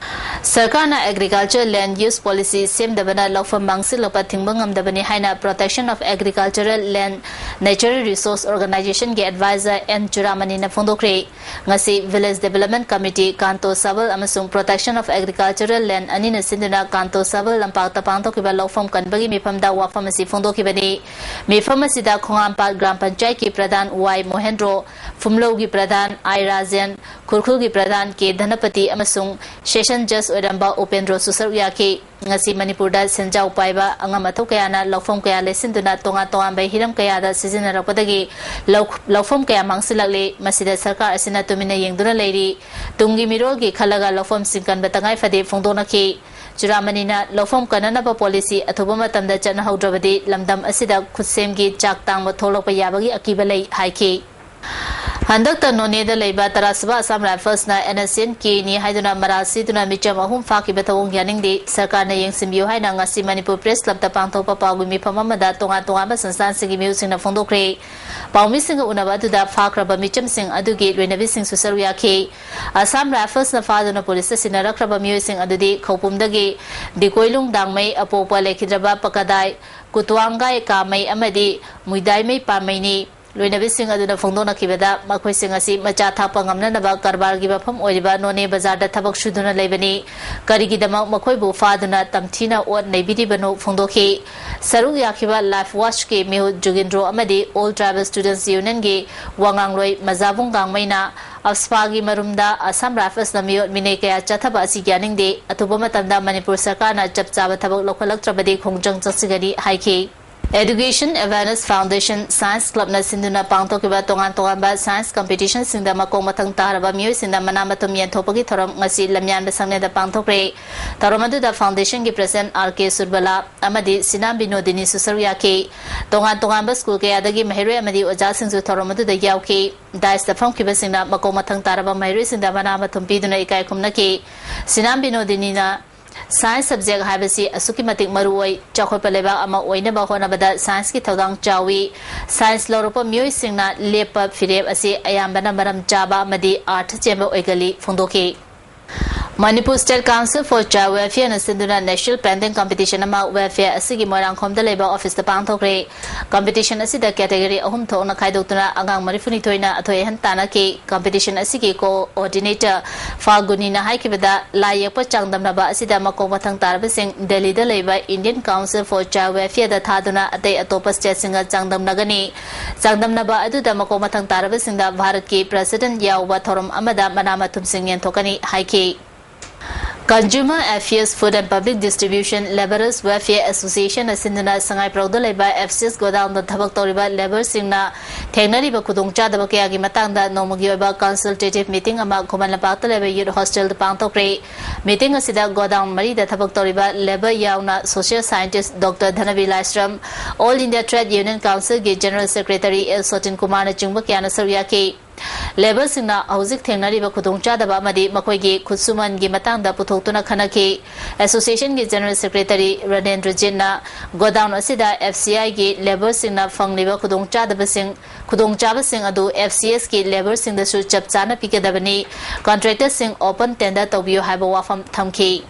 ꯁꯔꯀꯥꯔꯅ Agriculture Land Use Policy ꯁꯦꯝꯗꯕꯅ ꯂꯧꯐꯝ ꯃꯥꯡꯁꯤꯜꯂꯛꯄ ꯊꯤꯡꯕ ꯉꯝꯗꯕꯅꯤ ꯍꯥꯏꯅ Protection of Agricultural Land Natural Resource Organizationꯒꯤ advisor ꯑꯦꯟ ꯆꯨꯔꯥꯃꯅꯤꯅ ꯐꯣꯡꯗꯣꯛꯈ꯭ꯔꯦ꯫ ꯉꯁꯤ Village Development Committee, ꯀꯥꯟꯇꯣ ꯁꯥꯕꯜ ꯑꯃꯁꯨꯡ Protection of Agricultural Land ꯑꯅꯤꯅ ꯁꯤꯟꯗꯨꯅ ꯀꯥꯟꯇꯣ ꯁꯥꯕꯜ ꯂꯝꯄꯥꯛꯇ ꯄꯥꯡꯊꯣꯛꯈꯤꯕ ꯂꯧꯐꯝ ꯀꯟꯕꯒꯤ ꯃꯤꯐꯝꯗ ꯋꯥꯐꯝ ꯑꯁꯤ ꯐꯣꯡꯗꯣꯛꯈꯤꯕꯅꯤ꯫ ꯃꯤꯐꯝ ꯑꯁꯤꯗ ꯈꯣꯡꯉꯥꯝꯄꯥꯠ ꯒ꯭ꯔꯥꯝ ꯄꯟꯆꯥꯌꯠꯀꯤ ꯄ꯭ꯔꯙꯥꯟ ꯋꯥꯏ ꯃꯣꯍꯦꯟꯗ꯭ꯔꯣ, ꯐꯨꯝꯂꯧꯒꯤ ꯄ꯭ꯔꯙꯥꯟ ꯑꯥꯏ ꯔꯥꯖꯦꯟ, ꯈꯨꯔꯈꯨꯜꯒꯤ ꯄ꯭ꯔꯙꯥꯟ ꯀꯦ ꯙꯅꯄꯇꯤ ꯑꯃꯁꯨꯡ ꯁꯦꯁꯟ ꯖꯖ ꯑꯣꯏꯔꯝꯕ ꯎꯄꯦꯟꯗ꯭ꯔꯣꯁꯨ ꯁꯔꯨꯛ ꯌꯥꯈꯤ꯫ ꯉꯁꯤ ꯃꯅꯤꯄꯨꯔꯗ ꯁꯦꯟꯖꯥꯎ ꯄꯥꯏꯕ ꯑꯉꯝ ꯑꯊꯧ ꯀꯌꯥꯅ ꯂꯧꯐꯝ ꯀꯌꯥ ꯂꯩꯁꯤꯟꯗꯨꯅ ꯇꯣꯉꯥꯟ ꯇꯣꯉꯥꯟꯕ ꯍꯤꯔꯝ ꯀꯌꯥꯗ ꯁꯤꯖꯤꯟꯅꯔꯛꯄꯗꯒꯤ ꯂꯧ-, ꯂꯧꯐꯝ ꯀꯌꯥ ꯃꯥꯡꯁꯤꯜꯂꯛꯂꯤ꯫ ꯃꯁꯤꯗ ꯁꯔꯀꯥꯔ ꯑꯁꯤꯅ ꯇꯨꯃꯤꯟꯅ ꯌꯦꯡꯗꯨꯅ ꯂꯩꯔꯤ꯫ ꯇꯨꯡꯒꯤ ꯃꯤꯔꯣꯜꯒꯤ ꯈꯜꯂꯒ ꯂꯧꯐꯝꯁꯤꯡ ꯀꯟꯕ ꯇꯉꯥꯏ ꯐꯗꯦ ꯐꯣꯡꯗꯣꯛꯅꯈꯤ꯫ ꯆꯨꯔꯥꯃꯅꯤꯅ ꯂꯧꯐꯝ ꯀꯟꯅꯅꯕ ꯄꯣꯂꯤꯁꯤ ꯑꯊꯨꯕ ꯃꯇꯝꯗ ꯆꯠꯅꯍꯧꯗ꯭ꯔꯕꯗꯤ ꯂꯝꯗꯝ ꯑꯁꯤꯗ ꯈꯨꯠꯁꯦꯝꯒꯤ ꯆꯥꯛ ꯇꯥꯡꯕ ꯊꯣꯛꯂꯛꯄ ꯌꯥꯕꯒꯤ ꯑꯀꯤꯕ ꯂꯩ ꯍꯥꯏꯈꯤ꯫ ꯍꯟꯗꯛꯇ ꯅꯣꯅꯦꯗ ꯂꯩꯕ ꯇꯔꯥꯁꯨꯕ ꯑꯁꯥꯝ ꯔꯥꯏꯐꯜꯁꯅ NSCN-Kꯅꯤ ꯍꯥꯏꯗꯨꯅ ꯃꯔꯥꯜ ꯁꯤꯗꯨꯅ ꯃꯤꯆꯝ ꯑꯍꯨꯝ ꯐꯥꯈꯤꯕ ꯊꯧꯑꯣꯡ ꯌꯥꯅꯤꯡꯗꯦ꯫ ꯁꯔꯀꯥꯔꯅ ꯌꯦꯡꯁꯤꯟꯕꯤꯌꯨ ꯍꯥꯏꯅ ꯉꯁꯤ ꯃꯅꯤꯄꯨꯔ ꯄ꯭ꯔꯦꯁ ꯀ꯭ꯂꯕꯇ ꯄꯥꯡꯊꯣꯛꯄ ꯄꯥꯎꯒꯤ ꯃꯤꯐꯝ ꯑꯃꯗ ꯇꯣꯉꯥꯟ ꯇꯣꯉꯥꯟꯕ ꯁꯪꯁꯊꯥꯟꯁꯤꯡꯒꯤ ꯃꯤꯍꯨꯠꯁꯤꯡꯅ ꯐꯣꯡꯗꯣꯛꯈ꯭ꯔꯦ꯫ ꯄꯥꯎꯃꯤꯁꯤꯡꯒ ꯎꯅꯕ ꯑꯗꯨꯗ ꯐꯥꯈ꯭ꯔꯕ ꯃꯤꯆꯝꯁꯤꯡ ꯑꯗꯨꯒꯤ ꯂꯣꯏꯅꯕꯤꯁꯤꯡꯁꯨ ꯁꯔꯨꯛ ꯌꯥꯈꯤ꯫ ꯑꯁꯥꯝ ꯔꯥꯏꯐꯜꯁꯅ ꯐꯥꯗꯨꯅ ꯄꯨꯂꯤꯁꯇ ꯁꯤꯟꯅꯔꯛꯈ꯭ꯔꯕ ꯃꯤꯑꯣꯏꯁꯤꯡ ꯑꯗꯨꯗꯤ ꯈꯧꯄꯨꯝꯗꯒꯤ ꯗꯤꯀꯣꯏꯂꯨꯡ ꯗꯥꯡꯃꯩ, ꯑꯄꯣꯛꯄ ꯂꯩꯈꯤꯗ꯭ꯔꯕ ꯄꯀꯗꯥꯏ ꯀꯨꯇꯨꯋꯥꯡꯒꯥꯏ ꯀꯥꯃꯩ ꯑꯃꯗꯤ ꯃꯨꯏꯗꯥꯏꯃꯩ ꯄꯥꯃꯩꯅꯤ꯫ ꯂꯣꯏꯅꯕꯤꯁꯤꯡ ꯑꯗꯨꯅ ꯐꯣꯡꯗꯣꯛꯅꯈꯤꯕꯗ, ꯃꯈꯣꯏꯁꯤꯡ ꯑꯁꯤ ꯃꯆꯥ ꯊꯥꯛꯄ ꯉꯝꯅꯅꯕ ꯀꯔꯕꯥꯔꯒꯤ ꯃꯐꯝ ꯑꯣꯏꯔꯤꯕ ꯅꯣꯅꯦ ꯕꯖꯥꯔꯗ ꯊꯕꯛ ꯁꯨꯗꯨꯅ ꯂꯩꯕꯅꯤ꯫ ꯀꯔꯤꯒꯤꯗꯃꯛ ꯃꯈꯣꯏꯕꯨ ꯐꯥꯗꯨꯅ ꯇꯝꯊꯤꯅ ꯑꯣꯠ ꯅꯩꯕꯤꯔꯤꯕꯅꯣ ꯐꯣꯡꯗꯣꯛꯈꯤ꯫ ꯁꯔꯨꯛ ꯌꯥꯈꯤꯕ ꯂꯥꯏꯐ ꯋꯥꯆꯀꯤ ꯃꯤꯍꯨꯠ ꯖꯨꯒꯤꯟꯗ꯭ꯔꯣ ꯑꯃꯗꯤ All Tribal Students Unionꯒꯤ ꯋꯥꯉꯥꯡꯂꯣꯏ ꯃꯖꯥꯕꯨꯡ ꯒꯥꯡꯃꯩꯅ ꯑꯞꯁꯄꯥꯒꯤ ꯃꯔꯨꯝꯗ ꯑꯁꯥꯝ ꯔꯥꯏꯐꯜꯁꯅ ꯃꯤꯑꯣꯠ ꯃꯤꯅꯩ ꯀꯌꯥ ꯆꯠꯊꯕ ꯑꯁꯤ ꯌꯥꯅꯤꯡꯗꯦ꯫ ꯑꯊꯨꯕ ꯃꯇꯝꯗ ꯃꯅꯤꯄꯨꯔ ꯁꯔꯀꯥꯔꯅ ꯆꯞ ꯆꯥꯕ ꯊꯕꯛ ꯂꯧꯈꯠꯂꯛꯇ꯭ꯔꯕꯗꯤ ꯈꯣꯡꯖꯪ ꯆꯪꯁꯤꯟꯒꯅꯤ ꯍꯥꯏꯈꯤ꯫ Education Awareness Foundation Science Clubꯅ ꯁꯤꯟꯗꯨꯅ ꯄꯥꯡꯊꯣꯛꯈꯤꯕ ꯇꯣꯉꯥꯟ ꯇꯣꯉꯥꯟꯕ science competitionꯁꯤꯡꯗ ꯃꯀꯣꯛ ꯃꯊꯪ ꯇꯥꯔꯕ ꯃꯤꯑꯣꯏꯁꯤꯡꯅ ꯃꯅꯥ ꯃꯊꯨꯝ ꯌꯦꯟꯊꯣꯛꯄꯒꯤ ꯊꯧꯔꯝ ꯉꯁꯤ ꯂꯝꯌꯥꯟꯕ ꯁꯪꯂꯦꯟꯗ ꯄꯥꯡꯊꯣꯛꯈ꯭ꯔꯦ꯫ ꯊꯧꯔꯝ ꯑꯗꯨꯗ foundationꯒꯤ president R K ꯁꯨꯔꯕꯂꯥ ꯑꯃꯗꯤ ꯁꯤꯅꯥꯝ ꯕꯤꯅꯣꯗꯤꯅꯤꯁꯨ ꯁꯔꯨꯛ ꯌꯥꯈꯤ꯫ ꯇꯣꯉꯥꯟ ꯇꯣꯉꯥꯟꯕ school ꯀꯌꯥꯗꯒꯤ ꯃꯍꯩꯔꯣꯏ ꯑꯃꯗꯤ ꯑꯣꯖꯥꯁꯤꯡꯁꯨ ꯊꯧꯔꯝ ꯑꯗꯨꯗ ꯌꯥꯎꯈꯤ꯫ Dais ꯇ ꯐꯝꯈꯤꯕꯁꯤꯡꯅ ꯃꯀꯣꯛ ꯃꯊꯪ ꯇꯥꯔꯕ ꯃꯍꯩꯔꯣꯏꯁꯤꯡꯗ ꯃꯅꯥ ꯃꯊꯨꯝ ꯄꯤꯗꯨꯅ ꯏꯀꯥꯏ ꯈꯨꯝꯅꯈꯤ꯫ ꯁꯤꯅꯥꯝ ꯕꯤꯅꯣꯗꯤꯅꯤꯅ science subject ꯍꯥꯏꯕꯁꯤ ꯑꯁꯨꯛꯀꯤ ꯃꯇꯤꯛ ꯃꯔꯨ ꯑꯣꯏ꯫ ꯆꯥꯎꯈꯠꯄ ꯂꯩꯕꯥꯛ ꯑꯃ ꯑꯣꯏꯅꯕ ꯍꯣꯠꯅꯕꯗ scienceꯀꯤ ꯊꯧꯗꯥꯡ ꯆꯥꯎꯏ꯫ Science ꯂꯧꯔꯛꯄ ꯃꯤꯑꯣꯏꯁꯤꯡꯅ ꯂꯦꯞꯄ ꯐꯤꯔꯦꯞ ꯑꯁꯤ ꯑꯌꯥꯝꯕꯅ ꯃꯔꯝ ꯆꯥꯕ ꯑꯃꯗꯤ ꯑꯥꯔꯊ ꯆꯦꯟꯕ ꯑꯣꯏꯒꯜꯂꯤ ꯐꯣꯡꯗꯣꯛꯈꯤ꯫ Manipur State Council for Child Welfareꯅ ꯁꯤꯟꯗꯨꯅ National Painting Competition ꯑꯃ welfare ꯑꯁꯤꯒꯤ ꯃꯣꯏꯔꯥꯡꯈꯣꯝꯗ ꯂꯩꯕ officeꯇ ꯄꯥꯡꯊꯣꯛꯈ꯭ꯔꯦ꯫ Competition ꯑꯁꯤꯗ category ꯑꯍꯨꯝ ꯊꯣꯛꯅ ꯈꯥꯏꯗꯣꯛꯇꯨꯅ ꯑꯉꯥꯡ ꯃꯔꯤꯐꯨꯅꯤꯊꯣꯏꯅ ꯑꯊꯣꯏ ꯑꯍꯟ ꯇꯥꯟꯅꯈꯤ꯫ Competition ꯑꯁꯤꯒꯤ coordinator ꯐꯥꯜꯒꯨꯅꯤꯅ ꯍꯥꯏꯈꯤꯕꯗ, ꯂꯥꯏ ꯌꯦꯛꯄ ꯆꯥꯡꯗꯝꯅꯕ ꯑꯁꯤꯗ ꯃꯀꯣꯛ ꯃꯊꯪ ꯇꯥꯔꯕꯁꯤꯡ ꯗꯦꯜꯂꯤꯗ ꯂꯩꯕ Indian Council for Child Welfareꯗ ꯊꯥꯗꯨꯅ ꯑꯇꯩ ꯑꯇꯣꯞꯄ stateꯁꯤꯡꯒ ꯆꯥꯡꯗꯝꯅꯒꯅꯤ꯫ ꯆꯥꯡꯗꯝꯅꯕ ꯑꯗꯨꯗ ꯃꯀꯣꯛ ꯃꯊꯪ ꯇꯥꯔꯕꯁꯤꯡꯗ ꯚꯥꯔꯠꯀꯤ president ꯌꯥꯎꯕ ꯊꯧꯔꯝ ꯑꯃꯗ ꯃꯅꯥ ꯃꯊꯨꯝꯁꯤꯡ ꯌꯦꯟꯊꯣꯛꯀꯅꯤ ꯍꯥꯏꯈꯤ꯫ Consumer Affairs, Food and Public Distribution Labourers Welfare Associationꯅ ꯁꯤꯟꯗꯨꯅ ꯁꯉꯥꯏꯄ꯭ꯔꯧꯗ ꯂꯩꯕ FCS godownꯗ ꯊꯕꯛ ꯇꯧꯔꯤꯕ labourꯁꯤꯡꯅ ꯊꯦꯡꯅꯔꯤꯕ ꯈꯨꯗꯣꯡꯆꯥꯗꯕ ꯀꯌꯥꯒꯤ ꯃꯇꯥꯡꯗ ꯅꯣꯡꯃꯒꯤ ꯑꯣꯏꯕ consultative meeting ꯑꯃ ꯈꯨꯃꯟ ꯂꯝꯄꯥꯛꯇ ꯂꯩꯕ youth hostelꯗ ꯄꯥꯡꯊꯣꯛꯈ꯭ꯔꯦ꯫ Meeting ꯑꯁꯤꯗ godown ꯃꯔꯤꯗ ꯊꯕꯛ ꯇꯧꯔꯤꯕ labour ꯌꯥꯎꯅ social scientist Doctor ꯙꯅꯕꯤ ꯂꯥꯏꯁ꯭ꯔꯝ, All India Trade Union Councilꯒꯤ General Secretary L ꯁꯣꯇꯤꯟ ꯀꯨꯃꯥꯔꯅꯆꯤꯡꯕ ꯀꯌꯥꯅ ꯁꯔꯨꯛ ꯌꯥꯈꯤ꯫ Labourꯁꯤꯡꯅ ꯍꯧꯖꯤꯛ ꯊꯦꯡꯅꯔꯤꯕ ꯈꯨꯗꯣꯡꯆꯥꯗꯕ ꯑꯃꯗꯤ ꯃꯈꯣꯏꯒꯤ ꯈꯨꯠꯁꯨꯃꯟꯒꯤ ꯃꯇꯥꯡꯗ ꯄꯨꯊꯣꯛꯇꯨꯅ ꯈꯟꯅꯈꯤ꯫ Associationꯒꯤ General Secretary ꯔꯅꯦꯟꯗ꯭ꯔ ꯖꯤꯠꯅ godown ꯑꯁꯤꯗ FCIꯒꯤ labourꯁꯤꯡꯅ ꯐꯪꯂꯤꯕ ꯈꯨꯗꯣꯡꯆꯥꯗꯕꯁꯤꯡ, ꯈꯨꯗꯣꯡꯆꯥꯕꯁꯤꯡ ꯑꯗꯨ FCSꯀꯤ labourꯁꯤꯡꯗꯁꯨ ꯆꯞ ꯆꯥꯅ ꯄꯤꯒꯗꯕꯅꯤ, contractorꯁꯤꯡ open tender ꯇꯧꯕꯤꯌꯨ ꯍꯥꯏꯕ ꯋꯥꯐꯝ ꯊꯝꯈꯤ꯫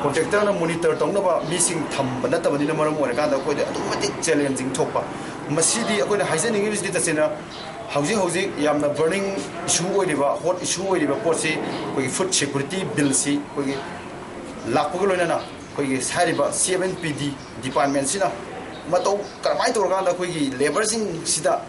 Contractorꯅ monitor ꯇꯧꯅꯕ ꯃꯤꯁꯤꯡ ꯊꯝꯕ ꯅꯠꯇꯕꯅꯤꯅ ꯃꯔꯝ ꯑꯣꯏꯔꯀꯥꯟꯗ ꯑꯩꯈꯣꯏꯗ ꯑꯗꯨꯛꯀꯤ ꯃꯇꯤꯛ challenging ꯊꯣꯛꯄ꯫ ꯃꯁꯤꯗꯤ ꯑꯩꯈꯣꯏꯅ ꯍꯥꯏꯖꯅꯤꯡꯉꯤꯕꯁꯤꯗꯤ ꯇꯁꯦꯡꯅ ꯍꯧꯖꯤꯛ ꯍꯧꯖꯤꯛ ꯌꯥꯝꯅ burning issue ꯑꯣꯏꯔꯤꯕ, hot issue ꯑꯣꯏꯔꯤꯕ ꯄꯣꯠꯁꯤ ꯑꯩꯈꯣꯏꯒꯤ Food Security Billꯁꯤ ꯑꯩꯈꯣꯏꯒꯤ ꯂꯥꯛꯄꯒ ꯂꯣꯏꯅꯅ ꯑꯩꯈꯣꯏꯒꯤ ꯍꯥꯏꯔꯤꯕ C M N P D departmentꯁꯤꯅ ꯃꯇꯧ ꯀꯔꯝꯍꯥꯏꯅ ꯇꯧꯔꯀꯥꯟꯗ ꯑꯩꯈꯣꯏꯒꯤ labourꯁꯤꯡꯁꯤꯗ,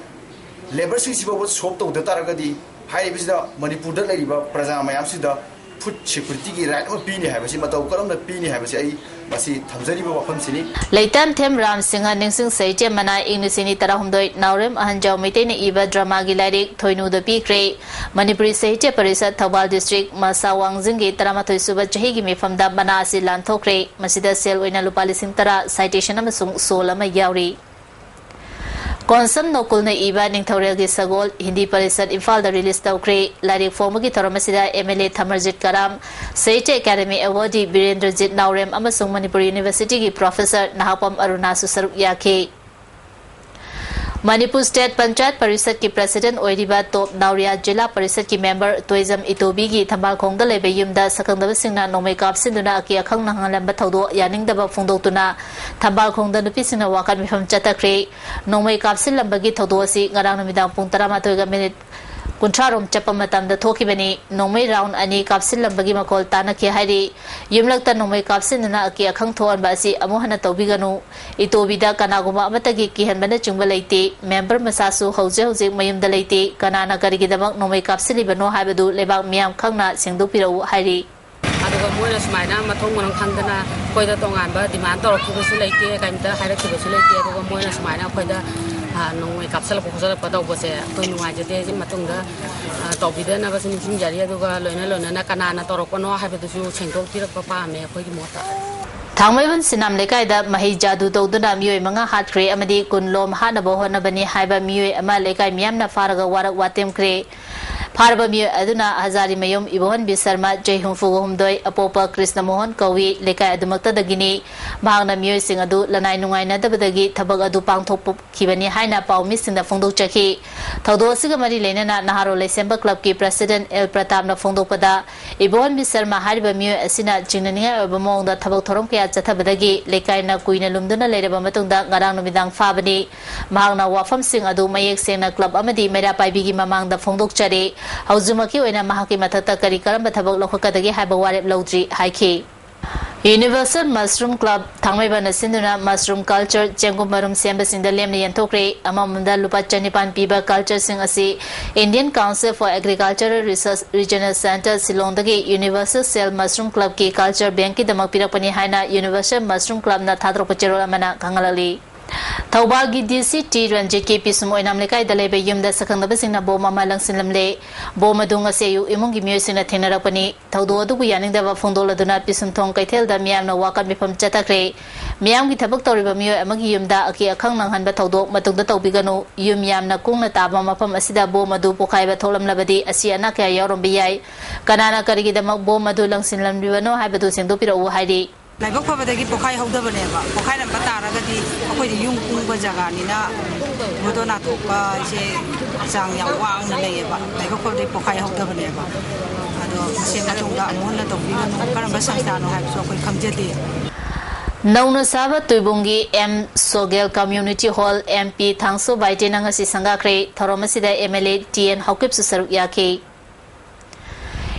labourꯁꯤꯡꯁꯤꯐꯥꯎꯕ solve ꯇꯧꯗ ꯇꯥꯔꯒꯗꯤ ꯍꯥꯏꯔꯤꯕꯁꯤꯗ ꯃꯅꯤꯄꯨꯔꯗ ꯂꯩꯔꯤꯕ ꯄ꯭ꯔꯖꯥ ꯃꯌꯥꯝꯁꯤꯗ ꯐꯨꯗ ꯁꯦꯀ꯭ꯌꯨꯔꯤꯇꯤꯒꯤ ꯔꯥꯏꯠ ꯑꯃ ꯄꯤꯅꯤ ꯍꯥꯏꯕꯁꯤ, ꯃꯇꯧ ꯀꯔꯝꯅ ꯄꯤꯅꯤ ꯍꯥꯏꯕꯁꯤ ꯑꯩ ꯃꯁꯤ ꯊꯝꯖꯔꯤꯕ ꯋꯥꯐꯝꯁꯤꯅꯤ꯫ ꯂꯩꯇꯥꯝꯊꯦꯝ ꯔꯥꯝ ꯁꯤꯡꯍ ꯅꯤꯡꯁꯤꯡ ꯁꯥꯍꯤꯇ꯭ꯌ ꯃꯅꯥ, ꯏꯪ ꯂꯤꯁꯤꯡ ꯑꯅꯤ ꯇꯔꯥꯍꯨꯝꯗꯣꯏ, ꯅꯥꯎꯔꯦꯝ ꯑꯍꯟꯖꯥꯎ ꯃꯩꯇꯩꯅ ꯏꯕ ꯗ꯭ꯔꯃꯥꯒꯤ ꯂꯥꯏꯔꯤꯛ ꯊꯣꯏꯅꯨꯗ ꯄꯤꯈ꯭ꯔꯦ꯫ ꯃꯅꯤꯄꯨꯔꯤ ꯁꯥꯍꯤꯇ꯭ꯌ ꯄꯔꯤꯁꯠ ꯊꯧꯕꯥꯜ ꯗꯤꯁꯇ꯭ꯔꯤꯛ ꯃꯁꯥ ꯋꯥꯡꯖꯤꯡꯒꯤ ꯇꯔꯥꯃꯥꯊꯣꯏ ꯁꯨꯕ ꯆꯍꯤꯒꯤ ꯃꯤꯐꯝꯗ ꯃꯅꯥ ꯑꯁꯤ ꯂꯥꯟꯊꯣꯛꯈ꯭ꯔꯦ꯫ ꯃꯁꯤꯗ ꯁꯦꯜ ꯑꯣꯏꯅ ꯂꯨꯄꯥ ꯂꯤꯁꯤꯡ ꯇꯔꯥ, ꯁꯥꯏꯇꯦꯁꯟ ꯑꯃꯁꯨꯡ ꯁꯣꯜ ꯑꯃ ꯌꯥꯎꯔꯤ꯫ ꯀꯣꯟꯁꯝ ꯅꯣꯀꯨꯜꯅ ꯏꯕ ꯅꯤꯡꯊꯧꯔꯦꯜꯒꯤ ꯁꯒꯣꯜ ꯍꯤꯟꯗꯤ ꯄꯔꯤꯁꯠ ꯏꯝꯐꯥꯜꯗ ꯔꯤꯂꯤꯖ ꯇꯧꯈ꯭ꯔꯦ꯫ ꯂꯥꯏꯔꯤꯛ ꯐꯣꯡꯕꯒꯤ ꯊꯧꯔꯝ ꯑꯁꯤꯗ M L A Thamarjit Karam, Sahitya academy awardee Birendrajit Naorem ꯑꯃꯁꯨꯡ ꯃꯅꯤꯄꯨꯔ ꯌꯨꯅꯤꯚꯔꯁꯤꯇꯤꯒꯤ ꯄ꯭ꯔꯣꯐꯦꯁꯔ ꯅꯍꯥꯛꯄꯝ ꯑꯔꯨꯅꯥꯁꯨ ꯁꯔꯨꯛ ꯌꯥꯈꯤ꯫ ꯃꯅꯤꯄꯨꯔ ꯁ꯭ꯇꯦꯠ ꯄꯟꯆꯥꯌꯠ ꯄꯔꯤꯁꯠꯀꯤ ꯄ꯭ꯔꯁꯤꯗꯦꯟꯠ ꯑꯣꯏꯔꯤꯕ ꯇꯣꯞ ꯅꯥꯎꯔꯤꯌꯥ ꯖꯤꯂꯥ ꯄꯔꯤꯁꯠꯀꯤ ꯃꯦꯝꯕꯔ ꯇꯣꯏꯖꯝ ꯏꯇꯣꯕꯤꯒꯤ ꯊꯝꯕꯥꯜꯈꯣꯡꯗ ꯂꯩꯕ ꯌꯨꯝꯗ ꯁꯛꯈꯪꯗꯕꯁꯤꯡꯅ ꯅꯣꯡꯃꯩ ꯀꯥꯞꯁꯤꯟꯗꯨꯅ ꯑꯀꯤ ꯑꯈꯪ ꯅꯪꯍꯜꯂꯝꯕ ꯊꯧꯗꯣꯛ ꯌꯥꯅꯤꯡꯗꯕ ꯐꯣꯡꯗꯣꯛꯇꯨꯅ ꯊꯝꯕꯥꯜꯈꯣꯡꯗ ꯅꯨꯄꯤꯁꯤꯡꯅ ꯋꯥꯀꯠ ꯃꯤꯐꯝ ꯆꯠꯊꯈ꯭ꯔꯦ꯫ ꯅꯣꯡꯃꯩ ꯀꯥꯞꯁꯤꯜꯂꯝꯕꯒꯤ ꯊꯧꯗꯣꯛ ꯑꯁꯤ ꯉꯔꯥꯡ ꯅꯨꯃꯤꯗꯥꯡ ꯄꯨꯡ ꯇꯔꯥꯃꯥꯊꯣꯏꯒ ꯃꯤꯅꯤꯠ ꯀꯨꯟꯊ꯭ꯔꯥ ꯔꯣꯝ ꯆꯠꯄ ꯃꯇꯝꯗ ꯊꯣꯛꯈꯤꯕꯅꯤ꯫ ꯅꯣꯡꯃꯩ ꯔꯥꯎꯟ ꯑꯅꯤ ꯀꯥꯞꯁꯤꯜꯂꯝꯕꯒꯤ ꯃꯈꯣꯜ ꯇꯥꯅꯈꯤ ꯍꯥꯏꯔꯤ꯫ ꯌꯨꯝꯂꯛꯇ ꯅꯣꯡꯃꯩ ꯀꯥꯞꯁꯤꯟꯗꯨꯅ ꯑꯀꯤ ꯑꯈꯪ ꯊꯣꯛꯍꯟꯕ ꯑꯁꯤ ꯑꯃꯨꯛ ꯍꯟꯅ ꯇꯧꯕꯤꯒꯅꯨ꯫ ꯏꯇꯣꯕꯤꯗ ꯀꯅꯥꯒꯨꯝꯕ ꯑꯃꯠꯇꯒꯤ ꯀꯤꯍꯟꯕꯅꯆꯤꯡꯕ ꯂꯩꯇꯦ꯫ ꯃꯦꯝꯕꯔ ꯃꯁꯥꯁꯨ ꯍꯧꯖꯤꯛ ꯍꯧꯖꯤꯛ ꯃꯌꯨꯝꯗ ꯂꯩꯇꯦ꯫ ꯀꯅꯥꯅ ꯀꯔꯤꯒꯤꯗꯃꯛ ꯅꯣꯡꯃꯩ ꯀꯥꯞꯁꯤꯜꯂꯤꯕꯅꯣ ꯍꯥꯏꯕꯗꯨ ꯂꯩꯕꯥꯛ ꯃꯤꯌꯥꯝ ꯈꯪꯅ ꯁꯦꯡꯗꯣꯛꯄꯤꯔꯛꯎ ꯍꯥꯏꯔꯤ꯫ ꯑꯗꯨꯒ ꯃꯣꯏꯅ ꯁꯨꯃꯥꯏꯅ ꯃꯊꯣꯡ ꯃꯔꯝ ꯈꯪꯗꯅ ꯑꯩꯈꯣꯏꯗ ꯇꯣꯉꯥꯟꯕ ꯗꯤꯃꯥꯟ ꯇꯧꯔꯛꯈꯤꯕꯁꯨ ꯂꯩꯇꯦ, ꯀꯔꯤꯝꯇ ꯍꯥꯏꯔꯛꯈꯤꯕꯁꯨ ꯂꯩꯇꯦ꯫ ꯑꯗꯨꯒ ꯃꯣꯏꯅ ꯁꯨꯃꯥꯏꯅ ꯑꯩꯈꯣꯏꯗ, ꯑ, ꯅꯣꯡꯃꯩ ꯀꯥꯞꯁꯤꯜꯂꯛꯄ ꯈꯣꯠꯆꯜꯂꯛꯄ ꯇꯧꯕꯁꯦ ꯑꯩꯈꯣꯏ ꯅꯨꯡꯉꯥꯏꯖꯗꯦ꯫ ꯁꯤ ꯃꯇꯨꯡꯗ, ꯑ, ꯇꯧꯕꯤꯗꯅꯕꯁꯨ ꯅꯤꯡꯁꯤꯡꯖꯔꯤ꯫ ꯑꯗꯨꯒ ꯂꯣꯏꯅ ꯂꯣꯏꯅꯅ ꯀꯅꯥꯅ ꯇꯧꯔꯛꯄꯅꯣ ꯍꯥꯏꯕꯗꯨꯁꯨ ꯁꯦꯡꯗꯣꯛꯄꯤꯔꯛꯄ ꯄꯥꯝꯃꯦ ꯑꯩꯈꯣꯏꯒꯤ ꯃꯣꯠꯇ꯫ ꯊꯥꯡꯃꯩꯕꯟ ꯁꯤꯅꯥꯝ ꯂꯩꯀꯥꯏꯗ ꯃꯍꯩ ꯖꯥꯗꯨ ꯇꯧꯗꯨꯅ ꯃꯤꯑꯣꯏ ꯃꯉꯥ ꯍꯥꯠꯈ꯭ꯔꯦ ꯑꯃꯗꯤ ꯀꯨꯟ ꯂꯣꯝ ꯍꯥꯠꯅꯕ ꯍꯣꯠꯅꯕꯅꯤ ꯍꯥꯏꯕ ꯃꯤꯑꯣꯏ ꯑꯃ ꯂꯩꯀꯥꯏ ꯃꯤꯌꯥꯝꯅ ꯐꯥꯔꯒ ꯋꯥꯔꯛ ꯋꯥꯇꯦꯝꯈ꯭ꯔꯦ꯫ ꯐꯥꯔꯕ ꯃꯤꯑꯣꯏ ꯑꯗꯨꯅ ꯍꯖꯥꯔꯤꯃꯌꯨꯝ ꯏꯕꯣꯍꯟꯕꯤ ꯁꯔꯃ, ꯆꯍꯤ ꯍꯨꯝꯐꯨꯒ ꯍꯨꯝꯗꯣꯏ, ꯑꯄꯣꯛꯄ ꯀ꯭ꯔꯤꯁꯅ ꯃꯣꯍꯟ ꯀꯧꯏ, ꯂꯩꯀꯥꯏ ꯑꯗꯨꯃꯛꯇꯗꯒꯤꯅꯤ꯫ ꯃꯍꯥꯛꯅ ꯃꯤꯑꯣꯏꯁꯤꯡ ꯑꯗꯨ ꯂꯅꯥꯏ ꯅꯨꯡꯉꯥꯏꯅꯗꯕꯗꯒꯤ ꯊꯕꯛ ꯑꯗꯨ ꯄꯥꯡꯊꯣꯛꯈꯤꯕꯅꯤ ꯍꯥꯏꯅ ꯄꯥꯎꯃꯤꯁꯤꯡꯗ ꯐꯣꯡꯗꯣꯛꯆꯈꯤ꯫ ꯊꯧꯗꯣꯛ ꯑꯁꯤꯒ ꯃꯔꯤ ꯂꯩꯅꯅ ꯅꯍꯥꯔꯣꯜ ꯂꯩꯁꯦꯝꯕ ꯀ꯭ꯂꯕꯀꯤ ꯄ꯭ꯔꯁꯤꯗꯦꯟꯠ ꯑꯦꯜ ꯄ꯭ꯔꯇꯥꯞꯅ ꯐꯣꯡꯗꯣꯛꯄꯗ, ꯏꯕꯣꯍꯟꯕꯤ ꯁꯔꯃ ꯍꯥꯏꯔꯤꯕ ꯃꯤꯑꯣꯏ ꯑꯁꯤꯅ ꯆꯤꯡꯅꯅꯤꯡꯉꯥꯏ ꯑꯣꯏꯕ ꯃꯑꯣꯡꯗ ꯊꯕꯛ ꯊꯧꯔꯝ ꯀꯌꯥ ꯆꯠꯊꯕꯗꯒꯤ ꯂꯩꯀꯥꯏꯅ ꯀꯨꯏꯅ ꯂꯨꯝꯗꯨꯅ ꯂꯩꯔꯕ ꯃꯇꯨꯡꯗ ꯉꯔꯥꯡ ꯅꯨꯃꯤꯗꯥꯡ ꯐꯥꯕꯅꯤ꯫ ꯃꯍꯥꯛꯅ ꯋꯥꯐꯝꯁꯤꯡ ꯑꯗꯨ ꯃꯌꯦꯛ ꯁꯦꯡꯅ ꯀ꯭ꯂꯕ ꯑꯃꯗꯤ ꯃꯩꯔꯥ ꯄꯥꯏꯕꯤꯒꯤ ꯃꯃꯥꯡꯗ ꯐꯣꯡꯗꯣꯛꯆꯔꯦ꯫ ꯍꯧꯖꯤꯛꯃꯛꯀꯤ ꯑꯣꯏꯅ ꯃꯍꯥꯛꯀꯤ ꯃꯊꯛꯇ ꯀꯔꯤ ꯀꯔꯝꯕ ꯊꯕꯛ ꯂꯧꯈꯠꯀꯗꯒꯦ ꯍꯥꯏꯕ ꯋꯥꯔꯦꯞ ꯂꯧꯗ꯭ꯔꯤ ꯍꯥꯏꯈꯤ꯫ Universal Mushroom Club ꯊꯥꯡꯃꯩꯕꯟꯅ ꯁꯤꯟꯗꯨꯅ mushroom culture, ꯆꯦꯡꯒꯨꯝ ꯃꯔꯨꯝ ꯁꯦꯝꯕꯁꯤꯡꯗ ꯂꯦꯝꯅ ꯌꯦꯟꯊꯣꯛꯈ꯭ꯔꯦ꯫ ꯑꯃꯃꯝꯗ ꯂꯨꯄꯥ ꯆꯅꯤꯄꯥꯟ ꯄꯤꯕ cultureꯁꯤꯡ ꯑꯁꯤ Indian Council for Agricultural Research Regional Centre ꯁꯤꯂꯣꯡꯗꯒꯤ Universal Cell Mushroom Clubꯀꯤ culture bankꯀꯤꯗꯃꯛ ꯄꯤꯔꯛꯄꯅꯤ ꯍꯥꯏꯅ Universal Mushroom Clubꯅ ꯊꯥꯗꯣꯔꯛꯄ ꯆꯦꯔꯣꯜ ꯑꯃꯅ ꯈꯪꯍꯜꯂꯛꯂꯤ꯫ ꯊꯧꯕꯥꯜꯒꯤ DC ꯇꯤ ꯔꯟꯖꯤꯠꯀꯤ ꯄꯤꯁꯨꯝ ꯑꯣꯏꯅꯥꯝ ꯂꯩꯀꯥꯏꯗ ꯂꯩꯕ ꯌꯨꯝꯗ ꯁꯛꯈꯪꯗꯕꯁꯤꯡꯅ ꯕꯣꯝ ꯑꯃ ꯂꯪꯁꯤꯜꯂꯝꯂꯦ꯫ ꯕꯣꯝ ꯑꯗꯨ ꯉꯁꯤ ꯑꯌꯨꯛ ꯏꯃꯨꯡꯒꯤ ꯃꯤꯑꯣꯏꯁꯤꯡꯅ ꯊꯦꯡꯅꯔꯛꯄꯅꯤ꯫ ꯊꯧꯗꯣꯛ ꯑꯗꯨꯕꯨ ꯌꯥꯅꯤꯡꯗꯕ ꯐꯣꯡꯗꯣꯛꯂꯗꯨꯅ ꯄꯤꯁꯨꯝꯊꯣꯡ ꯀꯩꯊꯦꯜꯗ ꯃꯤꯌꯥꯝꯅ ꯋꯥꯀꯠ ꯃꯤꯐꯝ ꯆꯠꯊꯈ꯭ꯔꯦ꯫ ꯃꯤꯌꯥꯝꯒꯤ ꯊꯕꯛ ꯇꯧꯔꯤꯕ ꯃꯤꯑꯣꯏ ꯑꯃꯒꯤ ꯌꯨꯝꯗ ꯑꯀꯤ ꯑꯈꯪ ꯅꯪꯍꯟꯕ ꯊꯧꯗꯣꯛ ꯃꯇꯨꯡꯗ ꯇꯧꯕꯤꯒꯅꯨ꯫ ꯌꯨꯝ ꯌꯥꯝꯅ ꯀꯨꯡꯅ ꯇꯥꯕ ꯃꯐꯝ ꯑꯁꯤꯗ ꯕꯣꯝ ꯑꯗꯨ ꯄꯣꯈꯥꯏꯕ ꯊꯣꯛꯂꯝꯂꯕꯗꯤ ꯑꯁꯤ ꯑꯅꯥ ꯀꯌꯥ ꯌꯥꯎꯔꯝꯕ ꯌꯥꯏ꯫ ꯀꯅꯥꯅ ꯀꯔꯤꯒꯤꯗꯃꯛ ꯕꯣꯝ ꯑꯗꯨ ꯂꯪꯁꯤꯜꯂꯝꯂꯤꯕꯅꯣ ꯍꯥꯏꯕꯗꯨ ꯁꯦꯡꯗꯣꯛꯄꯤꯔꯛꯎ ꯍꯥꯏꯔꯤ꯫ ꯂꯥꯏꯕꯛ ꯐꯕꯗꯒꯤ ꯄꯣꯈꯥꯏꯍꯧꯗꯕꯅꯦꯕ꯫ ꯄꯣꯈꯥꯏꯔꯝꯕ ꯇꯥꯔꯒꯗꯤ ꯑꯩꯈꯣꯏꯗꯤ ꯌꯨꯝ ꯀꯨꯡꯕ ꯖꯒꯥꯅꯤꯅ ꯃꯗꯣ ꯅꯥꯊꯣꯛꯄ ꯍꯥꯏꯁꯦ ꯆꯥꯡ ꯌꯥꯝ ꯋꯥꯡꯅ ꯂꯩꯌꯦꯕ꯫ ꯂꯥꯏꯕꯛ ꯐꯕꯗꯒꯤ ꯄꯣꯈꯥꯏꯍꯧꯗꯕꯅꯦꯕ꯫ ꯑꯗꯣ ꯃꯁꯤ ꯃꯇꯨꯡꯗ ꯑꯃꯨꯛ ꯍꯟꯅ ꯇꯧꯕꯤꯒꯅꯨ꯫ ꯀꯔꯝꯕ ꯁꯪꯁꯊꯥꯅꯣ ꯍꯥꯏꯕꯁꯨ ꯑꯩꯈꯣꯏ ꯈꯪꯖꯗꯦ꯫ ꯅꯧꯅ ꯁꯥꯕ ꯇꯨꯏꯕꯨꯡꯒꯤ ꯑꯦꯝ ꯁꯣꯒꯦꯜ ꯀꯝꯃ꯭ꯌꯨꯅꯤꯇꯤ ꯍꯣꯜ MP ꯊꯥꯡꯁꯣ ꯕꯥꯏꯇꯦꯅ ꯉꯁꯤ ꯁꯪꯒꯥꯈ꯭ꯔꯦ꯫ ꯊꯧꯔꯝ ꯑꯁꯤꯗ MLA ꯇꯤ ꯑꯦꯟ ꯍꯥꯎꯀꯤꯞꯁꯨ ꯁꯔꯨꯛ ꯌꯥꯈꯤ꯫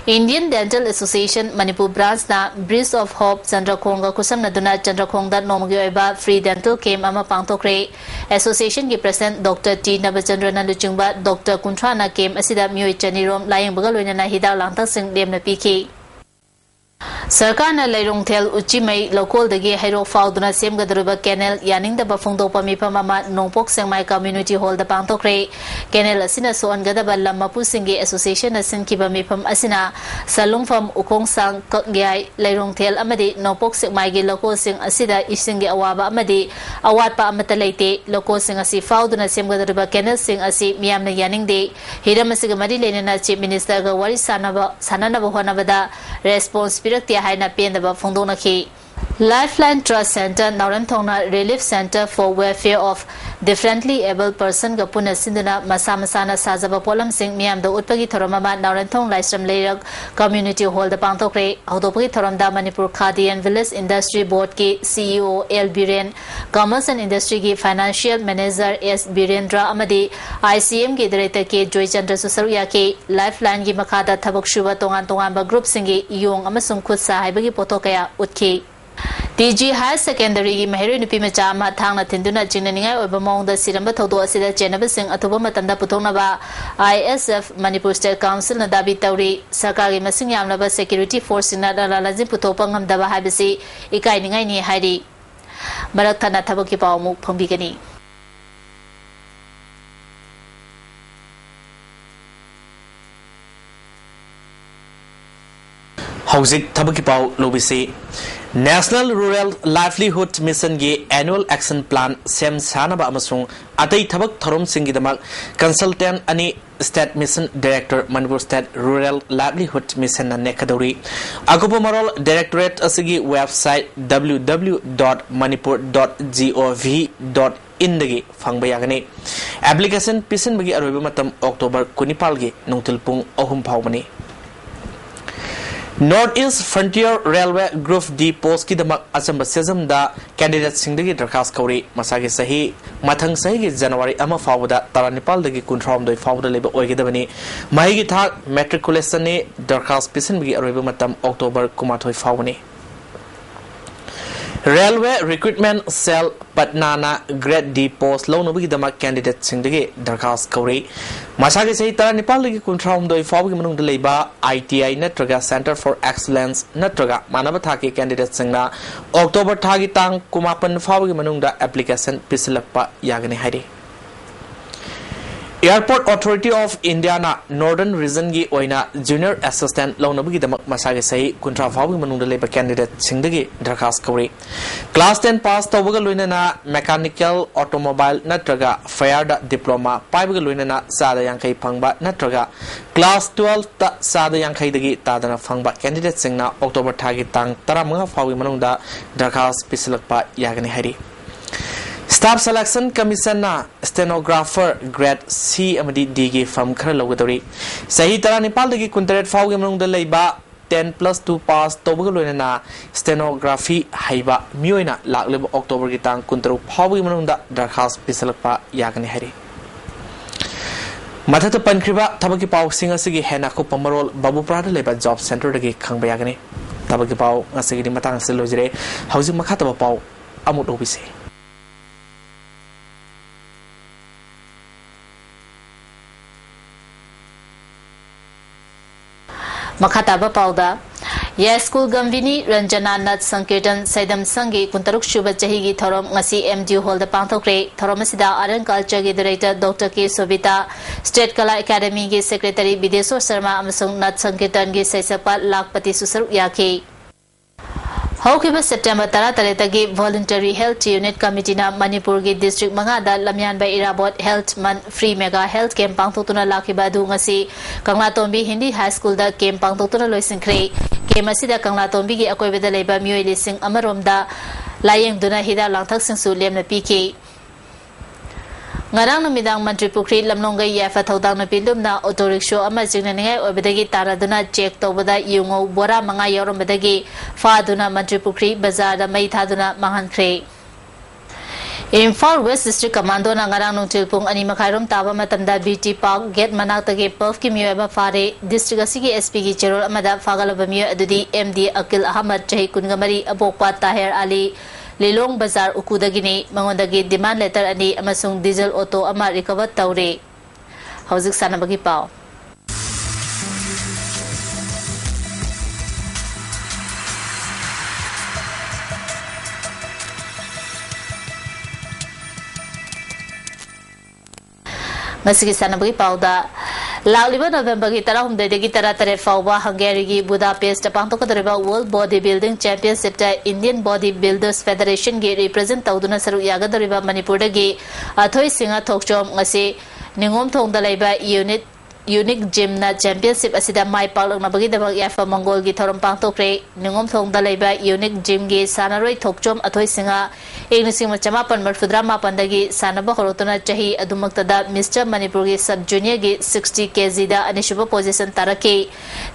Indian Dental Association Manipur branchꯅ Bridge of Hope ꯆꯟꯗ꯭ꯔꯈꯣꯡꯒ ꯈꯨꯠꯁꯝꯅꯗꯨꯅ ꯆꯟꯗ꯭ꯔꯈꯣꯡꯗ ꯅꯣꯡꯃꯒꯤ ꯑꯣꯏꯕ free dental camp ꯑꯃ ꯄꯥꯡꯊꯣꯛꯈ꯭ꯔꯦ꯫ Associationꯒꯤ president Doctor ꯇꯤ ꯅꯕꯆꯟꯗ꯭ꯔꯅ ꯂꯨꯆꯤꯡꯕ doctor ꯀꯨꯟꯊ꯭ꯔꯥꯅ camp ꯑꯁꯤꯗ ꯃꯤꯑꯣꯏ ꯆꯅꯤꯔꯣꯝ ꯂꯥꯌꯦꯡꯕꯒ ꯂꯣꯏꯅꯅ ꯍꯤꯗꯥꯛ ꯂꯥꯡꯊꯛꯁꯤꯡ ꯂꯦꯝꯅ ꯄꯤꯈꯤ꯫ ꯁꯔꯀꯥꯔꯅ ꯂꯩꯔꯣꯡꯊꯦꯜ ꯎꯆꯤꯃꯩ ꯂꯧꯀꯣꯜꯗꯒꯤ ꯍꯩꯔꯣꯛ ꯐꯥꯎꯗꯨꯅ ꯁꯦꯝꯒꯗꯧꯔꯤꯕ canal ꯌꯥꯅꯤꯡꯗꯕ ꯐꯣꯡꯗꯣꯛꯄ ꯃꯤꯐꯝ ꯑꯃ ꯅꯣꯡꯄꯣꯛ ꯁꯦꯛꯃꯥꯏ community hallꯗ ꯄꯥꯡꯊꯣꯛꯈ꯭ꯔꯦ꯫ Canal ꯑꯁꯤꯅ ꯁꯣꯛꯍꯟꯒꯗꯕ ꯂꯝ ꯃꯄꯨꯁꯤꯡꯒꯤ associationꯅ ꯁꯤꯟꯈꯤꯕ ꯃꯤꯐꯝ ꯑꯁꯤꯅ ꯁꯂꯨꯡꯐꯝ, ꯎꯈꯣꯡꯁꯥꯡ, ꯀꯛꯌꯥꯏ, ꯂꯩꯔꯣꯡꯊꯦꯜ ꯑꯃꯗꯤ ꯅꯣꯡꯄꯣꯛ ꯁꯦꯛꯃꯥꯏꯒꯤ ꯂꯧꯀꯣꯜꯁꯤꯡ ꯑꯁꯤꯗ ꯏꯁꯤꯡꯒꯤ ꯑꯋꯥꯕ ꯑꯃꯗꯤ ꯑꯋꯥꯠꯄ ꯑꯃꯠꯇ ꯂꯩꯇꯦ꯫ ꯂꯧꯀꯣꯜꯁꯤꯡ ꯑꯁꯤ ꯐꯥꯎꯗꯨꯅ ꯁꯦꯝꯒꯗꯧꯔꯤꯕ canalꯁꯤꯡ ꯑꯁꯤ ꯃꯤꯌꯥꯝꯅ ꯌꯥꯅꯤꯡꯗꯦ꯫ ꯍꯤꯔꯝ ꯑꯁꯤꯒ ꯃꯔꯤ ꯂꯩꯅꯅ Chief Ministerꯒ ꯋꯥꯔꯤ ꯁꯥꯅꯕ, ꯁꯥꯅꯅꯕ ꯍꯣꯠꯅꯕꯗ response ꯄꯤꯔꯛꯇꯦ ꯍꯥꯏꯅ ꯄꯦꯟꯗꯕ ꯐꯣꯡꯗꯣꯛꯅꯈꯤ꯫ Lifeline Trust Center ꯅꯥꯎꯔꯦꯝꯊꯣꯡꯅ Relief Center for Welfare of Differently Abled Personꯒ ꯄꯨꯟꯅ ꯁꯤꯟꯗꯨꯅ ꯃꯁꯥ ꯃꯁꯥꯅ ꯁꯥꯖꯕ ꯄꯣꯠꯂꯝꯁꯤꯡ ꯃꯤꯌꯥꯝꯗ ꯎꯠꯄꯒꯤ ꯊꯧꯔꯝ ꯑꯃ ꯅꯥꯎꯔꯦꯝꯊꯣꯡ ꯂꯥꯏꯁ꯭ꯔꯝ ꯂꯩꯔꯛ Community Hallꯗ ꯄꯥꯡꯊꯣꯛꯈ꯭ꯔꯦ꯫ ꯍꯧꯗꯣꯛꯄꯒꯤ ꯊꯧꯔꯝꯗ Manipur Khadi and Village Industry Boardꯀꯤ CEO L Biren, Commerce and Industryꯒꯤ Financial Manager S Birendra ꯑꯃꯗꯤ ICMꯒꯤ Director K ꯖꯣꯏꯆꯟꯗ꯭ꯔꯁꯨ ꯁꯔꯨꯛ ꯌꯥꯈꯤ꯫ Lifelineꯒꯤ ꯃꯈꯥꯗ ꯊꯕꯛ ꯁꯨꯕ ꯇꯣꯉꯥꯟ ꯇꯣꯉꯥꯟꯕ groupꯁꯤꯡꯒꯤ ꯌꯣꯡ ꯑꯃꯁꯨꯡ ꯈꯨꯠ ꯁꯥ ꯍꯩꯕꯒꯤ ꯄꯣꯠꯊꯣꯛ ꯀꯌꯥ ꯎꯠꯈꯤ꯫ ꯇꯤ ꯖꯤ Higher Secondaryꯒꯤ ꯃꯍꯩꯔꯣꯏ ꯅꯨꯄꯤ ꯃꯆꯥ ꯑꯃ ꯊꯥꯡꯅ ꯊꯤꯟꯗꯨꯅ ꯆꯤꯡꯅꯅꯤꯡꯉꯥꯏ ꯑꯣꯏꯕ ꯃꯑꯣꯡꯗ ꯁꯤꯔꯝꯕ ꯊꯧꯗꯣꯛ ꯑꯁꯤꯗ ꯆꯦꯟꯅꯕꯁꯤꯡ ꯑꯊꯨꯕ ꯃꯇꯝꯗ ꯄꯨꯊꯣꯛꯅꯕ ISF Manipur State Councilꯅ ꯗꯥꯕꯤ ꯇꯧꯔꯤ꯫ ꯁꯔꯀꯥꯔꯒꯤ ꯃꯁꯤꯡ ꯌꯥꯝꯂꯕ security forceꯁꯤꯡꯅ ꯂꯥꯂꯥ ꯂꯥꯟꯖꯤꯡ ꯄꯨꯊꯣꯛꯄ ꯉꯝꯗꯕ ꯍꯥꯏꯕꯁꯤ ꯏꯀꯥꯏꯅꯤꯡꯉꯥꯏꯅꯤ ꯍꯥꯏꯔꯤ꯫ ꯃꯔꯛ ꯊꯠꯅ ꯊꯕꯛꯀꯤ ꯄꯥꯎ ꯑꯃꯨꯛ ꯐꯣꯡꯕꯤꯒꯅꯤ꯫ ꯍꯧꯖꯤꯛ ꯊꯕꯛꯀꯤ ꯄꯥꯎ ꯂꯧꯕꯤꯁꯤ꯫ National Rural Livelihood Missionꯒꯤ Annual Action Plan ꯁꯦꯝ ꯁꯥꯅꯕ ꯑꯃꯁꯨꯡ ꯑꯇꯩ ꯊꯕꯛ ꯊꯧꯔꯝꯁꯤꯡꯒꯤꯗꯃꯛ consultant ꯑꯅꯤ State Mission Director, Manipur State Rural Livelihood Missionꯅ ꯅꯦꯛꯀꯗꯧꯔꯤ꯫ ꯑꯀꯨꯞꯄ ꯃꯔꯣꯜ Directorate ꯑꯁꯤꯒꯤ website W W W dot manipur dot gov dot inꯗꯒꯤ ꯐꯪꯕ ꯌꯥꯒꯅꯤ꯫ Application ꯄꯤꯁꯤꯟꯕꯒꯤ ꯑꯔꯣꯏꯕ ꯃꯇꯝ October ꯀꯨꯟꯅꯤꯄꯥꯜꯒꯤ ꯅꯨꯡꯊꯤꯜ ꯄꯨꯡ ꯑꯍꯨꯝ ꯐꯥꯎꯕꯅꯤ꯫ North East Frontier Railway Group D postꯀꯤꯗꯃꯛ ꯑꯆꯝꯕ ꯁꯦꯖꯝꯗ candidateꯁꯤꯡꯗꯒꯤ ꯗꯔꯈꯥꯁ ꯀꯧꯔꯤ꯫ ꯃꯁꯥꯒꯤ ꯆꯍꯤ ꯃꯊꯪ ꯆꯍꯤꯒꯤ January ꯑꯃ ꯐꯥꯎꯕꯗ ꯇꯔꯥꯅꯤꯄꯥꯜꯗꯒꯤ ꯀꯨꯟꯊ꯭ꯔꯥꯍꯨꯝꯗꯣꯏ ꯐꯥꯎꯕꯗ ꯂꯩꯕ ꯑꯣꯏꯒꯗꯕꯅꯤ꯫ ꯃꯍꯩꯒꯤ ꯊꯥꯛ matriculationꯅꯤ꯫ ꯗꯔꯈꯥꯁ ꯄꯤꯁꯤꯟꯕꯒꯤ ꯑꯔꯣꯏꯕ ꯃꯇꯝ October ꯀꯨꯟꯃꯥꯊꯣꯏ ꯐꯥꯎꯕꯅꯤ꯫ Railway Recruitment Cell Patnana Grade D post ꯂꯧꯅꯕꯒꯤꯗꯃꯛ candidateꯁꯤꯡꯗꯒꯤ ꯗꯔꯈꯥꯁ ꯀꯧꯔꯤ꯫ ꯃꯁꯥꯒꯤ ꯆꯍꯤ ꯇꯔꯥꯅꯤꯄꯥꯜꯗꯒꯤ ꯀꯨꯟꯊ꯭ꯔꯥꯍꯨꯝꯗꯣꯏ ꯐꯥꯎꯕꯒꯤ ꯃꯅꯨꯡꯗ ꯂꯩꯕ ITI ꯅꯠꯇ꯭ꯔꯒ Centre for Excellence ꯅꯠꯇ꯭ꯔꯒ ꯃꯥꯟꯅꯕ ꯊꯥꯛꯀꯤ candidateꯁꯤꯡꯅ October ꯊꯥꯒꯤ ꯇꯥꯡ ꯀꯨꯟꯃꯥꯄꯟ ꯐꯥꯎꯕꯒꯤ ꯃꯅꯨꯡꯗ application ꯄꯤꯁꯤꯜꯂꯛꯄ ꯌꯥꯒꯅꯤ ꯍꯥꯏꯔꯤ꯫ Airport Authority of Indiaꯅ Northern Regionꯒꯤ ꯑꯣꯏꯅ Junior Assistant ꯂꯧꯅꯕꯒꯤꯗꯃꯛ ꯃꯁꯥꯒꯤ ꯆꯍꯤ ꯀꯨꯟꯊ꯭ꯔꯥ ꯐꯥꯎꯕꯒꯤ ꯃꯅꯨꯡꯗ ꯂꯩꯕ candidateꯁꯤꯡꯗꯒꯤ ꯗꯔꯈꯥꯁ ꯀꯧꯔꯤ꯫ Class ten pass ꯇꯧꯕꯒ ꯂꯣꯏꯅꯅ Mechanical, Automobile ꯅꯠꯇ꯭ꯔꯒ Fireꯗ diploma ꯄꯥꯏꯕꯒ ꯂꯣꯏꯅꯅ ꯆꯥꯗ ꯌꯥꯡꯈꯩ ꯐꯪꯕ ꯅꯠꯇ꯭ꯔꯒ Class twelveꯇ ꯆꯥꯗ ꯌꯥꯡꯈꯩꯗꯒꯤ ꯇꯥꯗꯅ ꯐꯪꯕ candidateꯁꯤꯡꯅ October ꯊꯥꯒꯤ ꯇꯥꯡ ꯇꯔꯥꯃꯉꯥ ꯐꯥꯎꯒꯤ ꯃꯅꯨꯡꯗ ꯗꯔꯈꯥꯁ ꯄꯤꯁꯤꯜꯂꯛꯄ ꯌꯥꯒꯅꯤ ꯍꯥꯏꯔꯤ꯫ Staff Selection Commissionꯅ Stenographer Grade C ꯑꯃꯗꯤ Dꯒꯤ firm ꯈꯔ ꯂꯧꯒꯗꯧꯔꯤ꯫ ꯆꯍꯤ ꯇꯔꯥꯅꯤꯄꯥꯜꯗꯒꯤ ꯀꯨꯟꯇꯔꯦꯠ ꯐꯥꯎꯒꯤ ꯃꯅꯨꯡꯗ ꯂꯩꯕ ten plus two pass ꯇꯧꯕꯒ ꯂꯣꯏꯅꯅ Stenography ꯍꯩꯕ ꯃꯤꯑꯣꯏꯅ ꯂꯥꯛꯂꯤꯕ Octoberꯒꯤ ꯇꯥꯡ ꯀꯨꯟꯇꯔꯨꯛ ꯐꯥꯎꯕꯒꯤ ꯃꯅꯨꯡꯗ ꯗꯔꯈꯥꯁ ꯄꯤꯁꯤꯜꯂꯛꯄ ꯌꯥꯒꯅꯤ ꯍꯥꯏꯔꯤ꯫ ꯃꯊꯛꯇ ꯄꯟꯈ꯭ꯔꯤꯕ ꯊꯕꯛꯀꯤ ꯄꯥꯎꯁꯤꯡ ꯑꯁꯤꯒꯤ ꯍꯦꯟꯅ ꯑꯀꯨꯞꯄ ꯃꯔꯣꯜ ꯕꯥꯕꯨꯄ꯭ꯔꯥꯗ ꯂꯩꯕ Job Centreꯗꯒꯤ ꯈꯪꯕ ꯌꯥꯒꯅꯤ꯫ ꯊꯕꯛꯀꯤ ꯄꯥꯎ ꯉꯁꯤꯒꯤꯗꯤ ꯃꯇꯥꯡ ꯑꯁꯤꯗ ꯂꯣꯏꯖꯔꯦ꯫ ꯍꯧꯖꯤꯛ ꯃꯈꯥ ꯇꯥꯕ ꯄꯥꯎ ꯑꯃꯨꯛ ꯂꯧꯕꯤꯁꯤ꯫ ꯃꯈꯥ ꯇꯥꯕ ꯄꯥꯎꯗ, ꯌꯥꯏꯁ꯭ꯀꯨꯜ ꯒꯝꯚꯤꯅꯤ ꯔꯟꯖꯅꯥ ꯅꯠ ꯁꯪꯀꯤꯔꯇꯟ ꯁꯩꯗꯝ ꯁꯪꯒꯤ ꯀꯨꯟꯇꯔꯨꯛ ꯁꯨꯕ ꯆꯍꯤꯒꯤ ꯊꯧꯔꯝ ꯉꯁꯤ M D U hallꯗ ꯄꯥꯡꯊꯣꯛꯈ꯭ꯔꯦ꯫ ꯊꯧꯔꯝ ꯑꯁꯤꯗ Art and Cultureꯒꯤ Director Doctor K ꯁꯣꯕꯤꯇꯥ, State Kala Academyꯒꯤ Secretary ꯕꯤꯗꯦꯁꯣꯔ Sharma ꯑꯃꯁꯨꯡ ꯅꯠ ꯁꯪꯀꯤꯔꯇꯟꯒꯤ ꯁꯩꯁꯛꯄ ꯂꯥꯈꯄꯇꯤꯁꯨ ꯁꯔꯨꯛ ꯌꯥꯈꯤ꯫ ꯍꯧꯈꯤꯕ September ꯇꯔꯥꯇꯔꯦꯠꯇꯒꯤ Voluntary Health Unit Committeeꯅ ꯃꯅꯤꯄꯨꯔꯒꯤ district ꯃꯉꯥꯗ ꯂꯝꯌꯥꯟꯕ ꯏꯔꯥꯕꯣꯠ Health Month Free Mega Health Camp ꯄꯥꯡꯊꯣꯛꯇꯨꯅ ꯂꯥꯛꯈꯤꯕ ꯑꯗꯨ ꯉꯁꯤ ꯀꯪꯂꯥꯇꯣꯝꯕꯤ ꯍꯤꯟꯗꯤ High Schoolꯗ camp ꯄꯥꯡꯊꯣꯛꯇꯨꯅ ꯂꯣꯏꯁꯤꯟꯈ꯭ꯔꯦ꯫ Camp ꯑꯁꯤꯗ ꯀꯪꯂꯥꯇꯣꯝꯕꯤꯒꯤ ꯑꯀꯣꯏꯕꯗ ꯂꯩꯕ ꯃꯤꯑꯣꯏ ꯂꯤꯁꯤꯡ ꯑꯃꯔꯣꯝꯗ ꯂꯥꯌꯦꯡꯗꯨꯅ ꯍꯤꯗꯥꯛ ꯂꯥꯡꯊꯛꯁꯤꯡꯁꯨ ꯂꯦꯝꯅ ꯄꯤꯈꯤ꯫ ꯉꯔꯥꯡ ꯅꯨꯃꯤꯗꯥꯡ ꯃꯟꯇ꯭ꯔꯤ ꯄꯨꯈ꯭ꯔꯤ ꯂꯝꯂꯣꯡꯒꯩ ꯌꯥꯏꯐ ꯊꯧꯗꯥꯡ ꯅꯨꯄꯤ ꯂꯨꯞꯅ auto rickshaw ꯑꯃ ꯆꯤꯡꯅꯅꯤꯡꯉꯥꯏ ꯑꯣꯏꯕꯗꯒꯤ ꯇꯥꯟꯅꯗꯨꯅ check ꯇꯧꯕꯗ ꯌꯨ ꯉꯧ ꯕꯣꯔꯥ ꯃꯉꯥ ꯌꯥꯎꯔꯝꯕꯗꯒꯤ ꯐꯥꯗꯨꯅ ꯃꯟꯇ꯭ꯔꯤ ꯄꯨꯈ꯭ꯔꯤ ꯕꯖꯥꯔꯗ ꯃꯩ ꯊꯥꯗꯨꯅ ꯃꯥꯡꯍꯟꯈ꯭ꯔꯦ꯫ ꯏꯝꯐꯥꯜ West District Commandoꯅ ꯉꯔꯥꯡ ꯅꯨꯡꯊꯤꯜ ꯄꯨꯡ ꯑꯅꯤ ꯃꯈꯥꯏꯔꯣꯝ ꯇꯥꯕ ꯃꯇꯝꯗ B T Park gate ꯃꯅꯥꯛꯇꯒꯤ puffꯀꯤ ꯃꯤꯑꯣꯏ ꯑꯃ ꯐꯥꯔꯦ꯫ District ꯑꯁꯤꯒꯤ S Pꯒꯤ ꯆꯦꯔꯣꯜ ꯑꯃꯗ ꯐꯥꯒꯠꯂꯕ ꯃꯤꯑꯣꯏ ꯑꯗꯨꯗꯤ M D ꯑꯀꯤꯜ ꯑꯍꯃꯗ, ꯆꯍꯤ ꯀꯨꯟꯃꯔꯤ, ꯑꯕꯣꯛꯄ ꯇꯥꯍꯦꯔ ꯑꯂꯤ, ꯂꯤꯂꯣꯡ ꯕꯖꯥꯔ ꯎꯀꯨꯗꯒꯤꯅꯤ꯫ ꯃꯉꯣꯟꯗꯒꯤ demand letter ꯑꯅꯤ ꯑꯃꯁꯨꯡ diesel auto ꯑꯃ recover ꯇꯧꯔꯦ꯫ ꯍꯧꯖꯤꯛ ꯁꯥꯟꯅꯕꯒꯤ ꯄꯥꯎ꯫ ꯃꯁꯤꯒꯤ ꯁꯥꯟꯅꯕꯒꯤ ꯄꯥꯎꯗ, ꯂꯥꯛꯂꯤꯕ ꯅꯣꯕꯦꯝꯕꯔꯒꯤ ꯇꯔꯥꯍꯨꯝꯗꯣꯏꯗꯒꯤ ꯇꯔꯥꯇꯔꯦꯠ ꯐꯥꯎꯕ ꯍꯪꯒꯦꯔꯤꯒꯤ ꯕꯨꯗꯥꯄꯦꯁꯇ ꯄꯥꯡꯊꯣꯛꯀꯗꯧꯔꯤꯕ World Body Building Championshipꯇ Indian Body Builders Federationꯒꯤ represent ꯇꯧꯗꯨꯅ ꯁꯔꯨꯛ ꯌꯥꯒꯗꯧꯔꯤꯕ ꯃꯅꯤꯄꯨꯔꯗꯒꯤ ꯑꯊꯣꯏ ꯁꯤꯡꯍ ꯊꯣꯛꯆꯣꯝ ꯉꯁꯤ ꯅꯤꯉꯣꯝꯊꯣꯡꯗ ꯂꯩꯕ ꯌꯨꯅꯤꯠ ꯌꯨꯅꯤꯛ ꯖꯤꯝꯅ ꯆꯦꯝꯄꯤꯌꯟꯁꯤꯞ ꯑꯁꯤꯗ ꯃꯥꯏ ꯄꯥꯛꯂꯛꯅꯕꯒꯤꯗꯃꯛ ꯌꯥꯏꯐ ꯃꯪꯒꯣꯜꯒꯤ ꯊꯧꯔꯝ ꯄꯥꯡꯊꯣꯛꯈ꯭ꯔꯦ꯫ ꯅꯤꯉꯣꯝꯊꯣꯡꯗ ꯂꯩꯕ ꯌꯨꯅꯤꯛ ꯖꯤꯝꯒꯤ ꯁꯥꯟꯅꯔꯣꯏ ꯊꯣꯛꯆꯣꯝ ꯑꯊꯣꯏ ꯁꯤꯡꯍ ꯏꯪ ꯂꯤꯁꯤꯡ ꯑꯃ ꯆꯃꯥꯄꯟ ꯃꯔꯤꯐꯨꯇꯔꯥ ꯃꯥꯄꯟꯗꯒꯤ ꯁꯥꯟꯅꯕ ꯍꯧꯔꯛꯇꯨꯅ ꯆꯍꯤ ꯑꯗꯨꯃꯛꯇꯗ ꯃꯤꯁꯇꯔ ꯃꯅꯤꯄꯨꯔꯒꯤ ꯁꯕ ꯖꯨꯅꯤꯌꯔꯒꯤ ꯁꯤꯛꯁꯇꯤ ꯀꯦꯖꯤꯗ ꯑꯅꯤꯁꯨꯕ ꯄꯣꯖꯤꯁꯟ ꯇꯥꯔꯛꯈꯤ꯫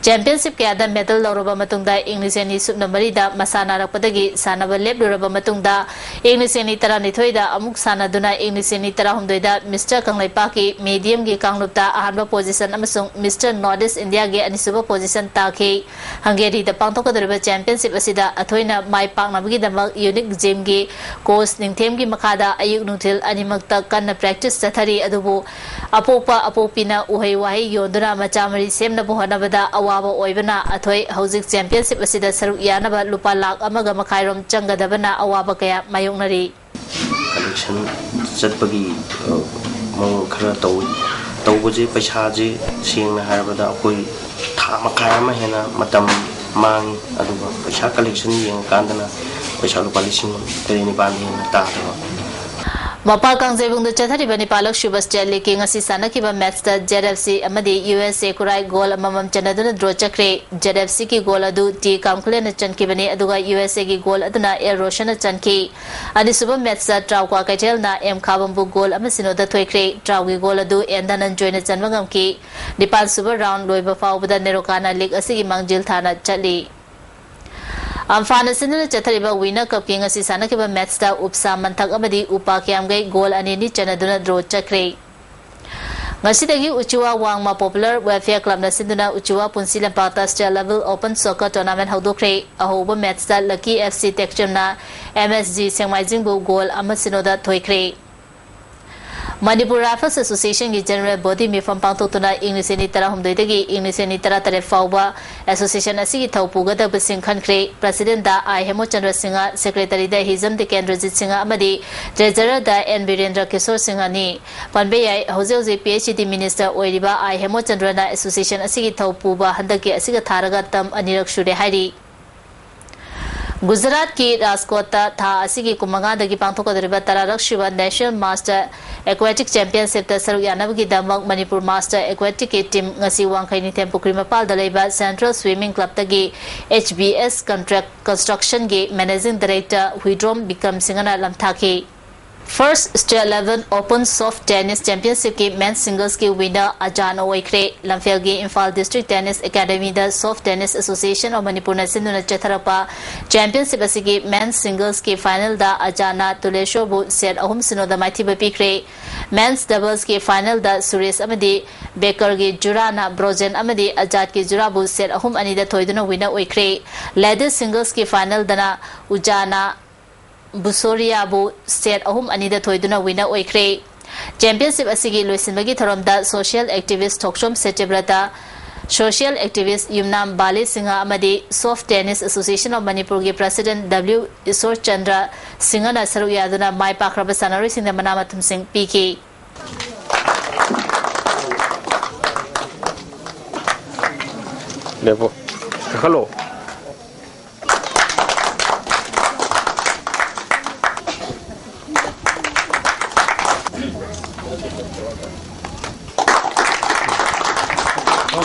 ꯆꯦꯝꯄꯤꯌꯟꯁꯤꯞ ꯀꯌꯥꯗ ꯃꯦꯗꯜ ꯂꯧꯔꯕ ꯃꯇꯨꯡꯗ ꯏꯪ ꯂꯤꯁꯤꯡ ꯑꯅꯤ ꯁꯨꯞꯅ ꯃꯔꯤꯗ ꯃꯁꯥ ꯅꯥꯔꯛꯄꯗꯒꯤ ꯁꯥꯟꯅꯕ ꯂꯦꯞꯂꯨꯔꯕ ꯃꯇꯨꯡꯗ ꯏꯪ ꯂꯤꯁꯤꯡ ꯑꯅꯤ ꯇꯔꯥꯅꯤꯊꯣꯏꯗ ꯑꯃꯨꯛ ꯁꯥꯟꯅꯗꯨꯅ ꯏꯪ ꯂꯤꯁꯤꯡ ꯑꯅꯤ ꯇꯔꯥꯍꯨꯝꯗꯣꯏꯗ ꯃꯤꯁꯇꯔ ꯀꯪꯂꯩꯄꯥꯛꯀꯤ ꯃꯤꯗꯤꯌꯝꯒꯤ ꯀꯥꯡꯂꯨꯞꯇ ꯑꯍꯥꯟꯕ ꯄꯣꯖꯤꯁꯟ ꯑꯃꯁꯨꯡ ꯃꯤꯁꯇꯔ ꯅꯣꯔꯠ ꯏꯁ ꯏꯟꯗꯤꯌꯥꯒꯤ ꯑꯅꯤꯁꯨꯕ ꯄꯣꯖꯤꯁꯟ ꯇꯥꯈꯤ꯫ ꯍꯪꯒꯦꯔꯤꯗ ꯄꯥꯡꯊꯣꯛꯀꯗꯧꯔꯤꯕ ꯆꯦꯝꯄꯤꯌꯟꯁꯤꯞ ꯑꯁꯤꯗ ꯑꯊꯣꯏꯅ ꯃꯥꯏ ꯄꯥꯛꯅꯕꯒꯤꯗꯃꯛ ꯌꯨꯅꯤꯛ ꯖꯤꯝꯒꯤ ꯀꯣꯆ ꯅꯤꯡꯊꯦꯝꯒꯤ ꯃꯈꯥꯗ ꯑꯌꯨꯛ ꯅꯨꯡꯊꯤꯜ ꯑꯅꯤꯃꯛꯇ ꯀꯟꯅ ꯄ꯭ꯔꯦꯛꯇꯤꯁ ꯆꯠꯊꯔꯤ꯫ ꯑꯗꯨꯕꯨ ꯑꯄꯣꯛꯄ ꯑꯄꯣꯛꯄꯤꯅ ꯎꯍꯩ ꯋꯥꯍꯩ ꯌꯣꯟꯗꯨꯅ ꯃꯆꯥ ꯃꯔꯤ ꯁꯦꯝꯅꯕ ꯍꯣꯠꯅꯕꯗ ꯑꯋꯥꯕ ꯑꯣꯏꯕꯅ ꯑꯊꯣꯏ ꯍꯧꯖꯤꯛ ꯆꯦꯝꯄꯤꯌꯟꯁꯤꯞ ꯑꯁꯤꯗ ꯁꯔꯨꯛ ꯌꯥꯅꯕ ꯂꯨꯄꯥ ꯂꯥꯈ ꯑꯃꯒ ꯃꯈꯥꯏꯔꯣꯝ ꯆꯪꯒꯗꯕꯅ ꯑꯋꯥꯕ ꯀꯌꯥ ꯃꯥꯌꯣꯛꯅꯔꯤ꯫ ꯀꯂꯦꯛꯁꯟ ꯆꯠꯄꯒꯤ ꯃꯑꯣꯡ ꯈꯔ ꯇꯧꯏ꯫ ꯇꯧꯕꯁꯦ ꯄꯩꯁꯥꯁꯦ ꯁꯦꯡꯅ ꯍꯥꯏꯔꯕꯗ ꯑꯩꯈꯣꯏ ꯊꯥ ꯃꯈꯥꯏ ꯑꯃ ꯍꯦꯟꯅ ꯃꯇꯝ ꯃꯥꯡꯉꯤ꯫ ꯑꯗꯨꯒ ꯄꯩꯁꯥ ꯀꯂꯦꯛꯁꯟ ꯌꯦꯡꯉꯀꯥꯟꯗꯅ ꯄꯩꯁꯥ ꯂꯨꯄꯥ ꯂꯤꯁꯤꯡ ꯇꯔꯦꯠ ꯅꯤꯄꯥꯜꯗ ꯍꯦꯟꯅ ꯇꯥꯗꯕ꯫ ꯃꯄꯥꯜ ꯀꯥꯡꯖꯩꯕꯨꯡꯗ ꯆꯠꯊꯔꯤꯕ ꯅꯤꯄꯥꯜꯂꯛ ꯁꯨꯕ ꯁ꯭ꯇꯦꯠ ꯂꯤꯛꯀꯤ ꯉꯁꯤ ꯁꯥꯟꯅꯈꯤꯕ ꯃꯦꯠꯁꯇ ꯖꯦꯠ ꯑꯦꯐ ꯁꯤ ꯑꯃꯗꯤ ꯌꯨ ꯑꯦꯁ ꯑꯦ ꯈꯨꯔꯥꯏ ꯒꯣꯜ ꯑꯃꯃꯝ ꯆꯟꯅꯗꯨꯅ ꯗ꯭ꯔꯣ ꯆꯠꯈ꯭ꯔꯦ꯫ ꯖꯦꯠ ꯑꯦꯐ ꯁꯤꯒꯤ ꯒꯣꯜ ꯑꯗꯨ ꯇꯤ ꯀꯥꯝꯈꯨꯂꯦꯟꯅ ꯆꯟꯈꯤꯕꯅꯤ, ꯑꯗꯨꯒ ꯌꯨ ꯑꯦꯁ ꯑꯦꯒꯤ ꯒꯣꯜ ꯑꯗꯨꯅ ꯑꯦꯜ ꯔꯣꯁꯟꯅ ꯆꯟꯈꯤ꯫ ꯑꯅꯤꯁꯨꯕ ꯃꯦꯠꯁꯇ ꯇ꯭ꯔꯥꯎ ꯀ꯭ꯋꯥꯀꯩꯊꯦꯜꯅ ꯑꯦꯝ ꯈꯥꯕꯝꯕꯨ ꯒꯣꯜ ꯑꯃ ꯁꯤꯅꯣꯗ ꯊꯣꯏꯈ꯭ꯔꯦ꯫ ꯇ꯭ꯔꯥꯎꯒꯤ ꯒꯣꯜ ꯑꯗꯨ ꯑꯦꯟ ꯙꯅꯟꯖꯣꯏꯅ ꯆꯟꯕ ꯉꯝꯈꯤ꯫ ꯅꯤꯄꯥꯟ ꯁꯨꯕ ꯔꯥꯎꯟ ꯂꯣꯏꯕ ꯐꯥꯎꯕꯗ ꯅꯦꯔꯣꯀꯥꯅ ꯂꯤꯛ ꯑꯁꯤꯒꯤ ꯃꯥꯡꯖꯤꯜ ꯊꯥꯅ ꯆꯠꯂꯤ꯫ ꯑꯝꯐꯥꯟ ꯑꯁꯤꯅ ꯆꯠꯊꯔꯤꯕ ꯋꯤꯅꯔ ꯀꯞꯀꯤ ꯉꯁꯤ ꯁꯥꯟꯅꯈꯤꯕ ꯃꯦꯠꯁꯇ ꯎꯞꯁꯥ ꯃꯟꯊꯛ ꯑꯃꯗꯤ ꯎꯄꯥ ꯀꯤꯌꯥꯝꯒꯩ ꯒꯣꯜ ꯑꯅꯤ ꯑꯅꯤ ꯆꯟꯅꯗꯨꯅ ꯗ꯭ꯔꯣ ꯆꯠꯈ꯭ꯔꯦ꯫ ꯉꯁꯤꯗꯒꯤ ꯎꯆꯤꯋꯥ ꯋꯥꯡꯃ ꯄꯣꯄꯨꯂꯔ ꯋꯦꯜꯐꯤꯌꯔ ꯀ꯭ꯂꯕꯅ ꯁꯤꯟꯗꯨꯅ ꯎꯆꯤꯋꯥ ꯄꯨꯟꯁꯤ ꯂꯝꯄꯥꯛꯇ state level open soccer tournament ꯍꯧꯗꯣꯛꯈ꯭ꯔꯦ꯫ ꯑꯍꯧꯕ ꯃꯦꯠꯁꯇ ꯂꯛꯀꯤ ꯑꯦꯐ ꯁꯤ ꯇꯦꯛꯆꯝꯅ ꯑꯦꯝ ꯑꯦꯁ ꯖꯤ ꯁꯦꯡꯃꯥꯏꯖꯤꯡꯕꯨ ꯒꯣꯜ ꯑꯃ ꯁꯤꯅꯣꯗ ꯊꯣꯏꯈ꯭ꯔꯦ꯫ ꯃꯅꯤꯄꯨꯔ ꯔꯥꯏꯐꯜꯁ ꯑꯦꯁꯣꯁꯤꯌꯦꯁꯟꯒꯤ ꯖꯦꯅꯔꯦꯜ ꯕꯣꯗꯤ ꯃꯤꯐꯝ ꯄꯥꯡꯊꯣꯛꯇꯨꯅ ꯏꯪ ꯂꯤꯁꯤꯡ ꯑꯅꯤ ꯇꯔꯥꯍꯨꯝꯗꯣꯏꯗꯒꯤ ꯏꯪ ꯂꯤꯁꯤꯡ ꯑꯅꯤ ꯇꯔꯥꯇꯔꯦꯠ ꯐꯥꯎꯕ ꯑꯦꯁꯣꯁꯤꯌꯦꯁꯟ ꯑꯁꯤꯒꯤ ꯊꯧ ꯄꯨꯒꯗꯕꯁꯤꯡ ꯈꯟꯈ꯭ꯔꯦ꯫ ꯄ꯭ꯔꯁꯤꯗꯦꯟꯗ ꯑꯥꯏ ꯍꯦꯃꯣꯆꯟꯗ꯭ꯔ ꯁꯤꯡꯍ, ꯁꯦꯀ꯭ꯔꯦꯇꯔꯤꯗ ꯍꯤꯖꯝ ꯗꯤꯀꯦꯟꯗ꯭ꯔꯖꯤꯠ ꯁꯤꯡꯍ ꯑꯃꯗꯤ ꯇ꯭ꯔꯦꯖꯔꯔꯗ ꯑꯦꯟ ꯕꯤꯔꯦꯟꯗ꯭ꯔ ꯀꯤꯁꯣꯔ ꯁꯤꯡꯍꯅꯤ꯫ ꯄꯟꯕ ꯌꯥꯏ, ꯍꯧꯖꯤꯛ ꯍꯧꯖꯤꯛ ꯄꯤ ꯑꯩꯆ ꯏ ꯗꯤ ꯃꯤꯅꯤꯁꯇꯔ ꯑꯣꯏꯔꯤꯕ ꯑꯥꯏ ꯍꯦꯃꯣꯆꯟꯗ꯭ꯔꯅ ꯑꯦꯁꯣꯁꯤꯌꯦꯁꯟ ꯑꯁꯤꯒꯤ ꯊꯧ ꯄꯨꯕ ꯍꯟꯗꯛꯀꯤ ꯑꯁꯤꯒ ꯊꯥꯔꯒ ꯇꯔꯝ ꯑꯅꯤꯔꯛ ꯁꯨꯔꯦ ꯍꯥꯏꯔꯤ꯫ ꯒꯨꯖꯔꯥꯠꯀꯤ ꯔꯥꯖꯀꯣꯠꯇ ꯊꯥ ꯑꯁꯤꯒꯤ ꯀꯨꯟꯃꯉꯥꯗꯒꯤ ꯄꯥꯡꯊꯣꯛꯀꯗꯧꯔꯤꯕ ꯇꯔꯥꯔꯛ ꯁꯨꯕ ꯅꯦꯁꯅꯦꯜ ꯃꯥꯁꯇꯔ ꯑꯦꯀ꯭ꯋꯦꯇꯤꯛ ꯆꯦꯝꯄꯤꯌꯟꯁꯤꯞꯇ ꯁꯔꯨꯛ ꯌꯥꯅꯕꯒꯤꯗꯃꯛ ꯃꯅꯤꯄꯨꯔ ꯃꯥꯁꯇꯔ ꯑꯦꯀ꯭ꯋꯦꯇꯤꯛꯀꯤ ꯇꯤꯝ ꯉꯁꯤ ꯋꯥꯡꯈꯩ ꯅꯤꯡꯊꯦꯝ ꯄꯨꯈ꯭ꯔꯤ ꯃꯄꯥꯜꯗ ꯂꯩꯕ ꯁꯦꯟꯇ꯭ꯔꯦꯜ ꯁ꯭ꯋꯤꯃꯤꯡ ꯀ꯭ꯂꯕꯇꯒꯤ ꯑꯦꯆ ꯕꯤ ꯑꯦꯁ ꯀꯟꯇ꯭ꯔꯦꯛ ꯀꯟꯁꯇ꯭ꯔꯛꯁꯟꯒꯤ ꯃꯦꯅꯦꯖꯤꯡ ꯗꯥꯏꯔꯦꯛꯇꯔ ꯍꯨꯏꯗ꯭ꯔꯣꯝ ꯕꯤꯀ꯭ꯔꯝ ꯁꯤꯡꯍꯅ ꯂꯝꯊꯥꯈꯤ꯫ ꯐꯥꯔꯁ state level open soft tennis ꯆꯦꯝꯄꯤꯌꯟꯁꯤꯞꯀꯤ ꯃꯦꯟ ꯁꯤꯡꯒꯜꯁꯀꯤ ꯋꯤꯟꯅꯔ ꯑꯖꯥꯟ ꯑꯣꯏꯈ꯭ꯔꯦ꯫ ꯂꯝꯐꯦꯜꯒꯤ ꯏꯝꯐꯥꯜ ꯗꯤꯁꯇ꯭ꯔꯤꯛ ꯇꯦꯅꯤꯁ ꯑꯦꯀꯥꯗꯃꯤꯗ ꯁꯣꯐ ꯇꯦꯅꯤꯁ ꯑꯦꯁꯣꯁꯤꯌꯦꯁꯟ ꯑꯣꯐ ꯃꯅꯤꯄꯨꯔꯅ ꯁꯤꯟꯗꯨꯅ ꯆꯠꯊꯔꯛꯄ ꯆꯦꯝꯄꯤꯌꯟꯁꯤꯞ ꯑꯁꯤꯒꯤ ꯃꯦꯟ ꯁꯤꯡꯒꯜꯁꯀꯤ ꯐꯥꯏꯅꯦꯜꯗ ꯑꯖꯥꯟꯅ ꯇꯨꯂꯦꯁꯣꯔꯕꯨ ꯁꯦꯠ ꯑꯍꯨꯝ ꯁꯤꯅꯣꯗ ꯃꯥꯏꯊꯤꯕ ꯄꯤꯈ꯭ꯔꯦ꯫ ꯃꯦꯟꯁ ꯗꯕꯜꯁꯀꯤ ꯐꯥꯏꯅꯦꯜꯗ ꯁꯨꯔꯦꯁ ꯑꯃꯗꯤ ꯕꯦꯀꯔꯒꯤ ꯖꯨꯔꯥꯅ ꯕ꯭ꯔꯣꯖꯦꯟ ꯑꯃꯗꯤ ꯑꯖꯥꯠꯀꯤ ꯖꯨꯔꯥꯕꯨ ꯁꯦꯠ ꯑꯍꯨꯝ ꯑꯅꯤꯗ ꯊꯣꯏꯗꯨꯅ ꯋꯤꯟꯅꯔ ꯑꯣꯏꯈ꯭ꯔꯦ꯫ ꯂꯦꯗꯤꯁ ꯁꯤꯡꯒꯜꯁꯀꯤ ꯐꯥꯏꯅꯦꯜꯗꯅ ꯎꯖꯥꯅ ꯕꯨꯁꯣꯔꯤꯌꯥꯕꯨ ꯁꯦꯠ ꯑꯍꯨꯝ ꯑꯅꯤꯗ ꯊꯣꯏꯗꯨꯅ ꯋꯤꯟꯅꯔ ꯑꯣꯏꯈ꯭ꯔꯦ꯫ ꯆꯦꯝꯄꯤꯌꯟꯁꯤꯞ ꯑꯁꯤꯒꯤ ꯂꯣꯏꯁꯤꯟꯕꯒꯤ ꯊꯧꯔꯝꯗ ꯁꯣꯁꯤꯌꯦꯜ ꯑꯦꯛꯇꯤꯚꯤꯁ꯭ꯠ ꯊꯣꯛꯆꯣꯝ ꯁꯇ꯭ꯌꯕ꯭ꯔꯇ, ꯁꯣꯁꯤꯌꯦꯜ ꯑꯦꯛꯇꯤꯚꯤꯁ꯭ꯠ ꯌꯨꯝꯅꯥꯝ ꯕꯥꯂꯤ ꯁꯤꯡꯍ ꯑꯃꯗꯤ ꯁꯣꯐ ꯇꯦꯅꯤꯁ ꯑꯦꯁꯣꯁꯤꯌꯦꯁꯟ ꯑꯣꯐ ꯃꯅꯤꯄꯨꯔꯒꯤ ꯄ꯭ꯔꯁꯤꯗꯦꯟꯠ ꯗꯕ꯭ꯂꯤꯎ ꯏꯁꯣꯔ ꯆꯟꯗ꯭ꯔ ꯁꯤꯡꯍꯅ ꯁꯔꯨꯛ ꯌꯥꯗꯨꯅ ꯃꯥꯏ ꯄꯥꯛꯈ꯭ꯔꯕ ꯁꯥꯟꯅꯔꯣꯏꯁꯤꯡꯗ ꯃꯅꯥ ꯃꯊꯨꯝꯁꯤꯡ ꯄꯤꯈꯤ꯫ ꯂꯦꯞꯄꯣ꯫ ꯀꯥꯈꯠꯂꯣ꯫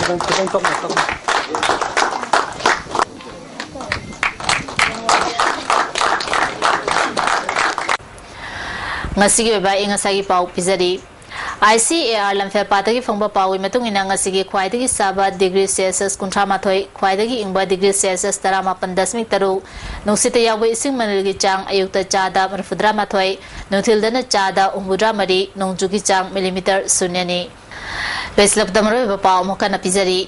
ꯈꯤꯇꯪ, ꯈꯤꯇꯪ ꯇꯞꯅ, ꯇꯞꯅ꯫ ꯉꯁꯤꯒꯤ ꯑꯣꯏꯕ ꯑꯏꯪ ꯑꯁꯥꯒꯤ ꯄꯥꯎ ꯄꯤꯖꯔꯤ꯫ ꯑꯥꯏ ꯁꯤ ꯑꯦ ꯑꯥꯔ ꯂꯝꯐꯦꯜ ꯄꯥꯠꯇꯒꯤ ꯐꯪꯕ ꯄꯥꯎꯒꯤ ꯃꯇꯨꯡ ꯏꯟꯅ, ꯉꯁꯤꯒꯤ ꯈ꯭ꯋꯥꯏꯗꯒꯤ ꯁꯥꯕ ꯗꯤꯒ꯭ꯔꯤ ꯁꯦꯜꯁꯤꯌꯁ ꯀꯨꯟꯊ꯭ꯔꯥ ꯃꯥꯊꯣꯏ, ꯈ꯭ꯋꯥꯏꯗꯒꯤ ꯏꯪꯕ ꯗꯤꯒ꯭ꯔꯤ ꯁꯦꯜꯁꯤꯌꯁ ꯇꯔꯥꯃꯥꯄꯟ ꯗꯁꯃꯤꯛ ꯇꯔꯨꯛ, ꯅꯨꯡꯁꯤꯠꯇ ꯌꯥꯎꯕ ꯏꯁꯤꯡ ꯃꯅꯤꯜꯒꯤ ꯆꯥꯡ ꯑꯌꯨꯛꯇ ꯆꯥꯗ ꯃꯔꯤꯐꯨꯇꯔꯥ ꯃꯥꯊꯣꯏ, ꯅꯨꯡꯊꯤꯜꯗꯅ ꯆꯥꯗ ꯍꯨꯝꯐꯨꯇꯔꯥ ꯃꯔꯤ, ꯅꯣꯡꯖꯨꯒꯤ ꯆꯥꯡ ꯃꯤꯂꯤꯃꯤꯇꯔ ꯁꯨꯟꯌꯅꯤ꯫ ꯂꯣꯏꯁꯤꯜꯂꯛꯄꯗ ꯃꯔꯨꯑꯣꯏꯕ ꯄꯥꯎ ꯑꯃꯨꯛ ꯍꯟꯅ ꯄꯤꯖꯔꯤ꯫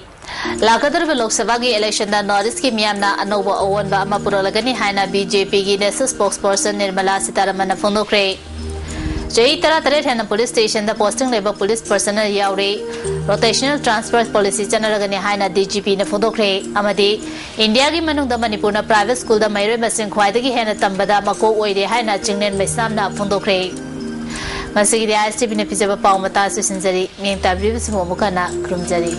ꯂꯥꯛꯀꯗꯧꯔꯤꯕ ꯂꯣꯛ ꯁꯚꯥꯒꯤ ꯏꯂꯦꯛꯁꯟꯗ ꯅꯣꯔꯠ ꯏꯁ꯭ꯠꯀꯤ ꯃꯤꯌꯥꯝꯅ ꯑꯅꯧꯕ ꯑꯑꯣꯟꯕ ꯑꯃ ꯄꯨꯔꯛꯂꯒꯅꯤ ꯍꯥꯏꯅ ꯕꯤ ꯖꯦ ꯄꯤꯒꯤ ꯅꯦꯁꯅꯦꯜ ꯁ꯭ꯄꯣꯛꯁꯄꯔꯁꯟ ꯅꯤꯔꯃꯂꯥ ꯁꯤꯇꯥꯔꯥꯃꯟꯅ ꯐꯣꯡꯗꯣꯛꯈ꯭ꯔꯦ꯫ ꯆꯍꯤ ꯇꯔꯥꯇꯔꯦꯠ ꯍꯦꯟꯅ ꯄꯨꯂꯤꯁ ꯁ꯭ꯇꯦꯁꯟꯗ ꯄꯣꯁꯇꯤꯡ ꯂꯩꯕ ꯄꯨꯂꯤꯁ ꯄꯔꯁꯅꯦꯜ ꯌꯥꯎꯔꯤ꯫ ꯔꯣꯇꯦꯁꯅꯦꯜ ꯇ꯭ꯔꯥꯟꯁꯐꯔ ꯄꯣꯂꯤꯁꯤ ꯆꯠꯅꯔꯒꯅꯤ ꯍꯥꯏꯅ ꯗꯤ ꯖꯤ ꯄꯤꯅ ꯐꯣꯡꯗꯣꯛꯈ꯭ꯔꯦ꯫ ꯑꯃꯗꯤ ꯏꯟꯗꯤꯌꯥꯒꯤ ꯃꯅꯨꯡꯗ ꯃꯅꯤꯄꯨꯔꯅ ꯄ꯭ꯔꯥꯏꯚꯦꯠ ꯁ꯭ꯀꯨꯜꯗ ꯃꯍꯩꯔꯣꯏ ꯃꯁꯤꯡ ꯈ꯭ꯋꯥꯏꯗꯒꯤ ꯍꯦꯟꯅ ꯇꯝꯕꯗ ꯃꯀꯣꯛ ꯑꯣꯏꯔꯦ ꯍꯥꯏꯅ ꯆꯤꯡꯂꯦꯟ ꯃꯩꯁꯅꯥꯝꯅ ꯐꯣꯡꯗꯣꯛꯈ꯭ꯔꯦ꯫ ꯉꯁꯤꯒꯤꯗꯤ ꯑꯥꯏ ꯑꯦꯁ ꯇꯤ ꯚꯤꯅ ꯄꯤꯖꯕ ꯄꯥꯎ ꯃꯇꯥꯡ ꯑꯁꯤ ꯂꯣꯏꯁꯤꯟꯖꯔꯤ꯫ ꯃꯤꯠꯌꯦꯡ ꯇꯥꯕꯤꯔꯤꯕꯁꯤꯡꯕꯨ ꯑꯃꯨꯛ ꯍꯟꯅ ꯈꯨꯔꯨꯝꯖꯔꯤ꯫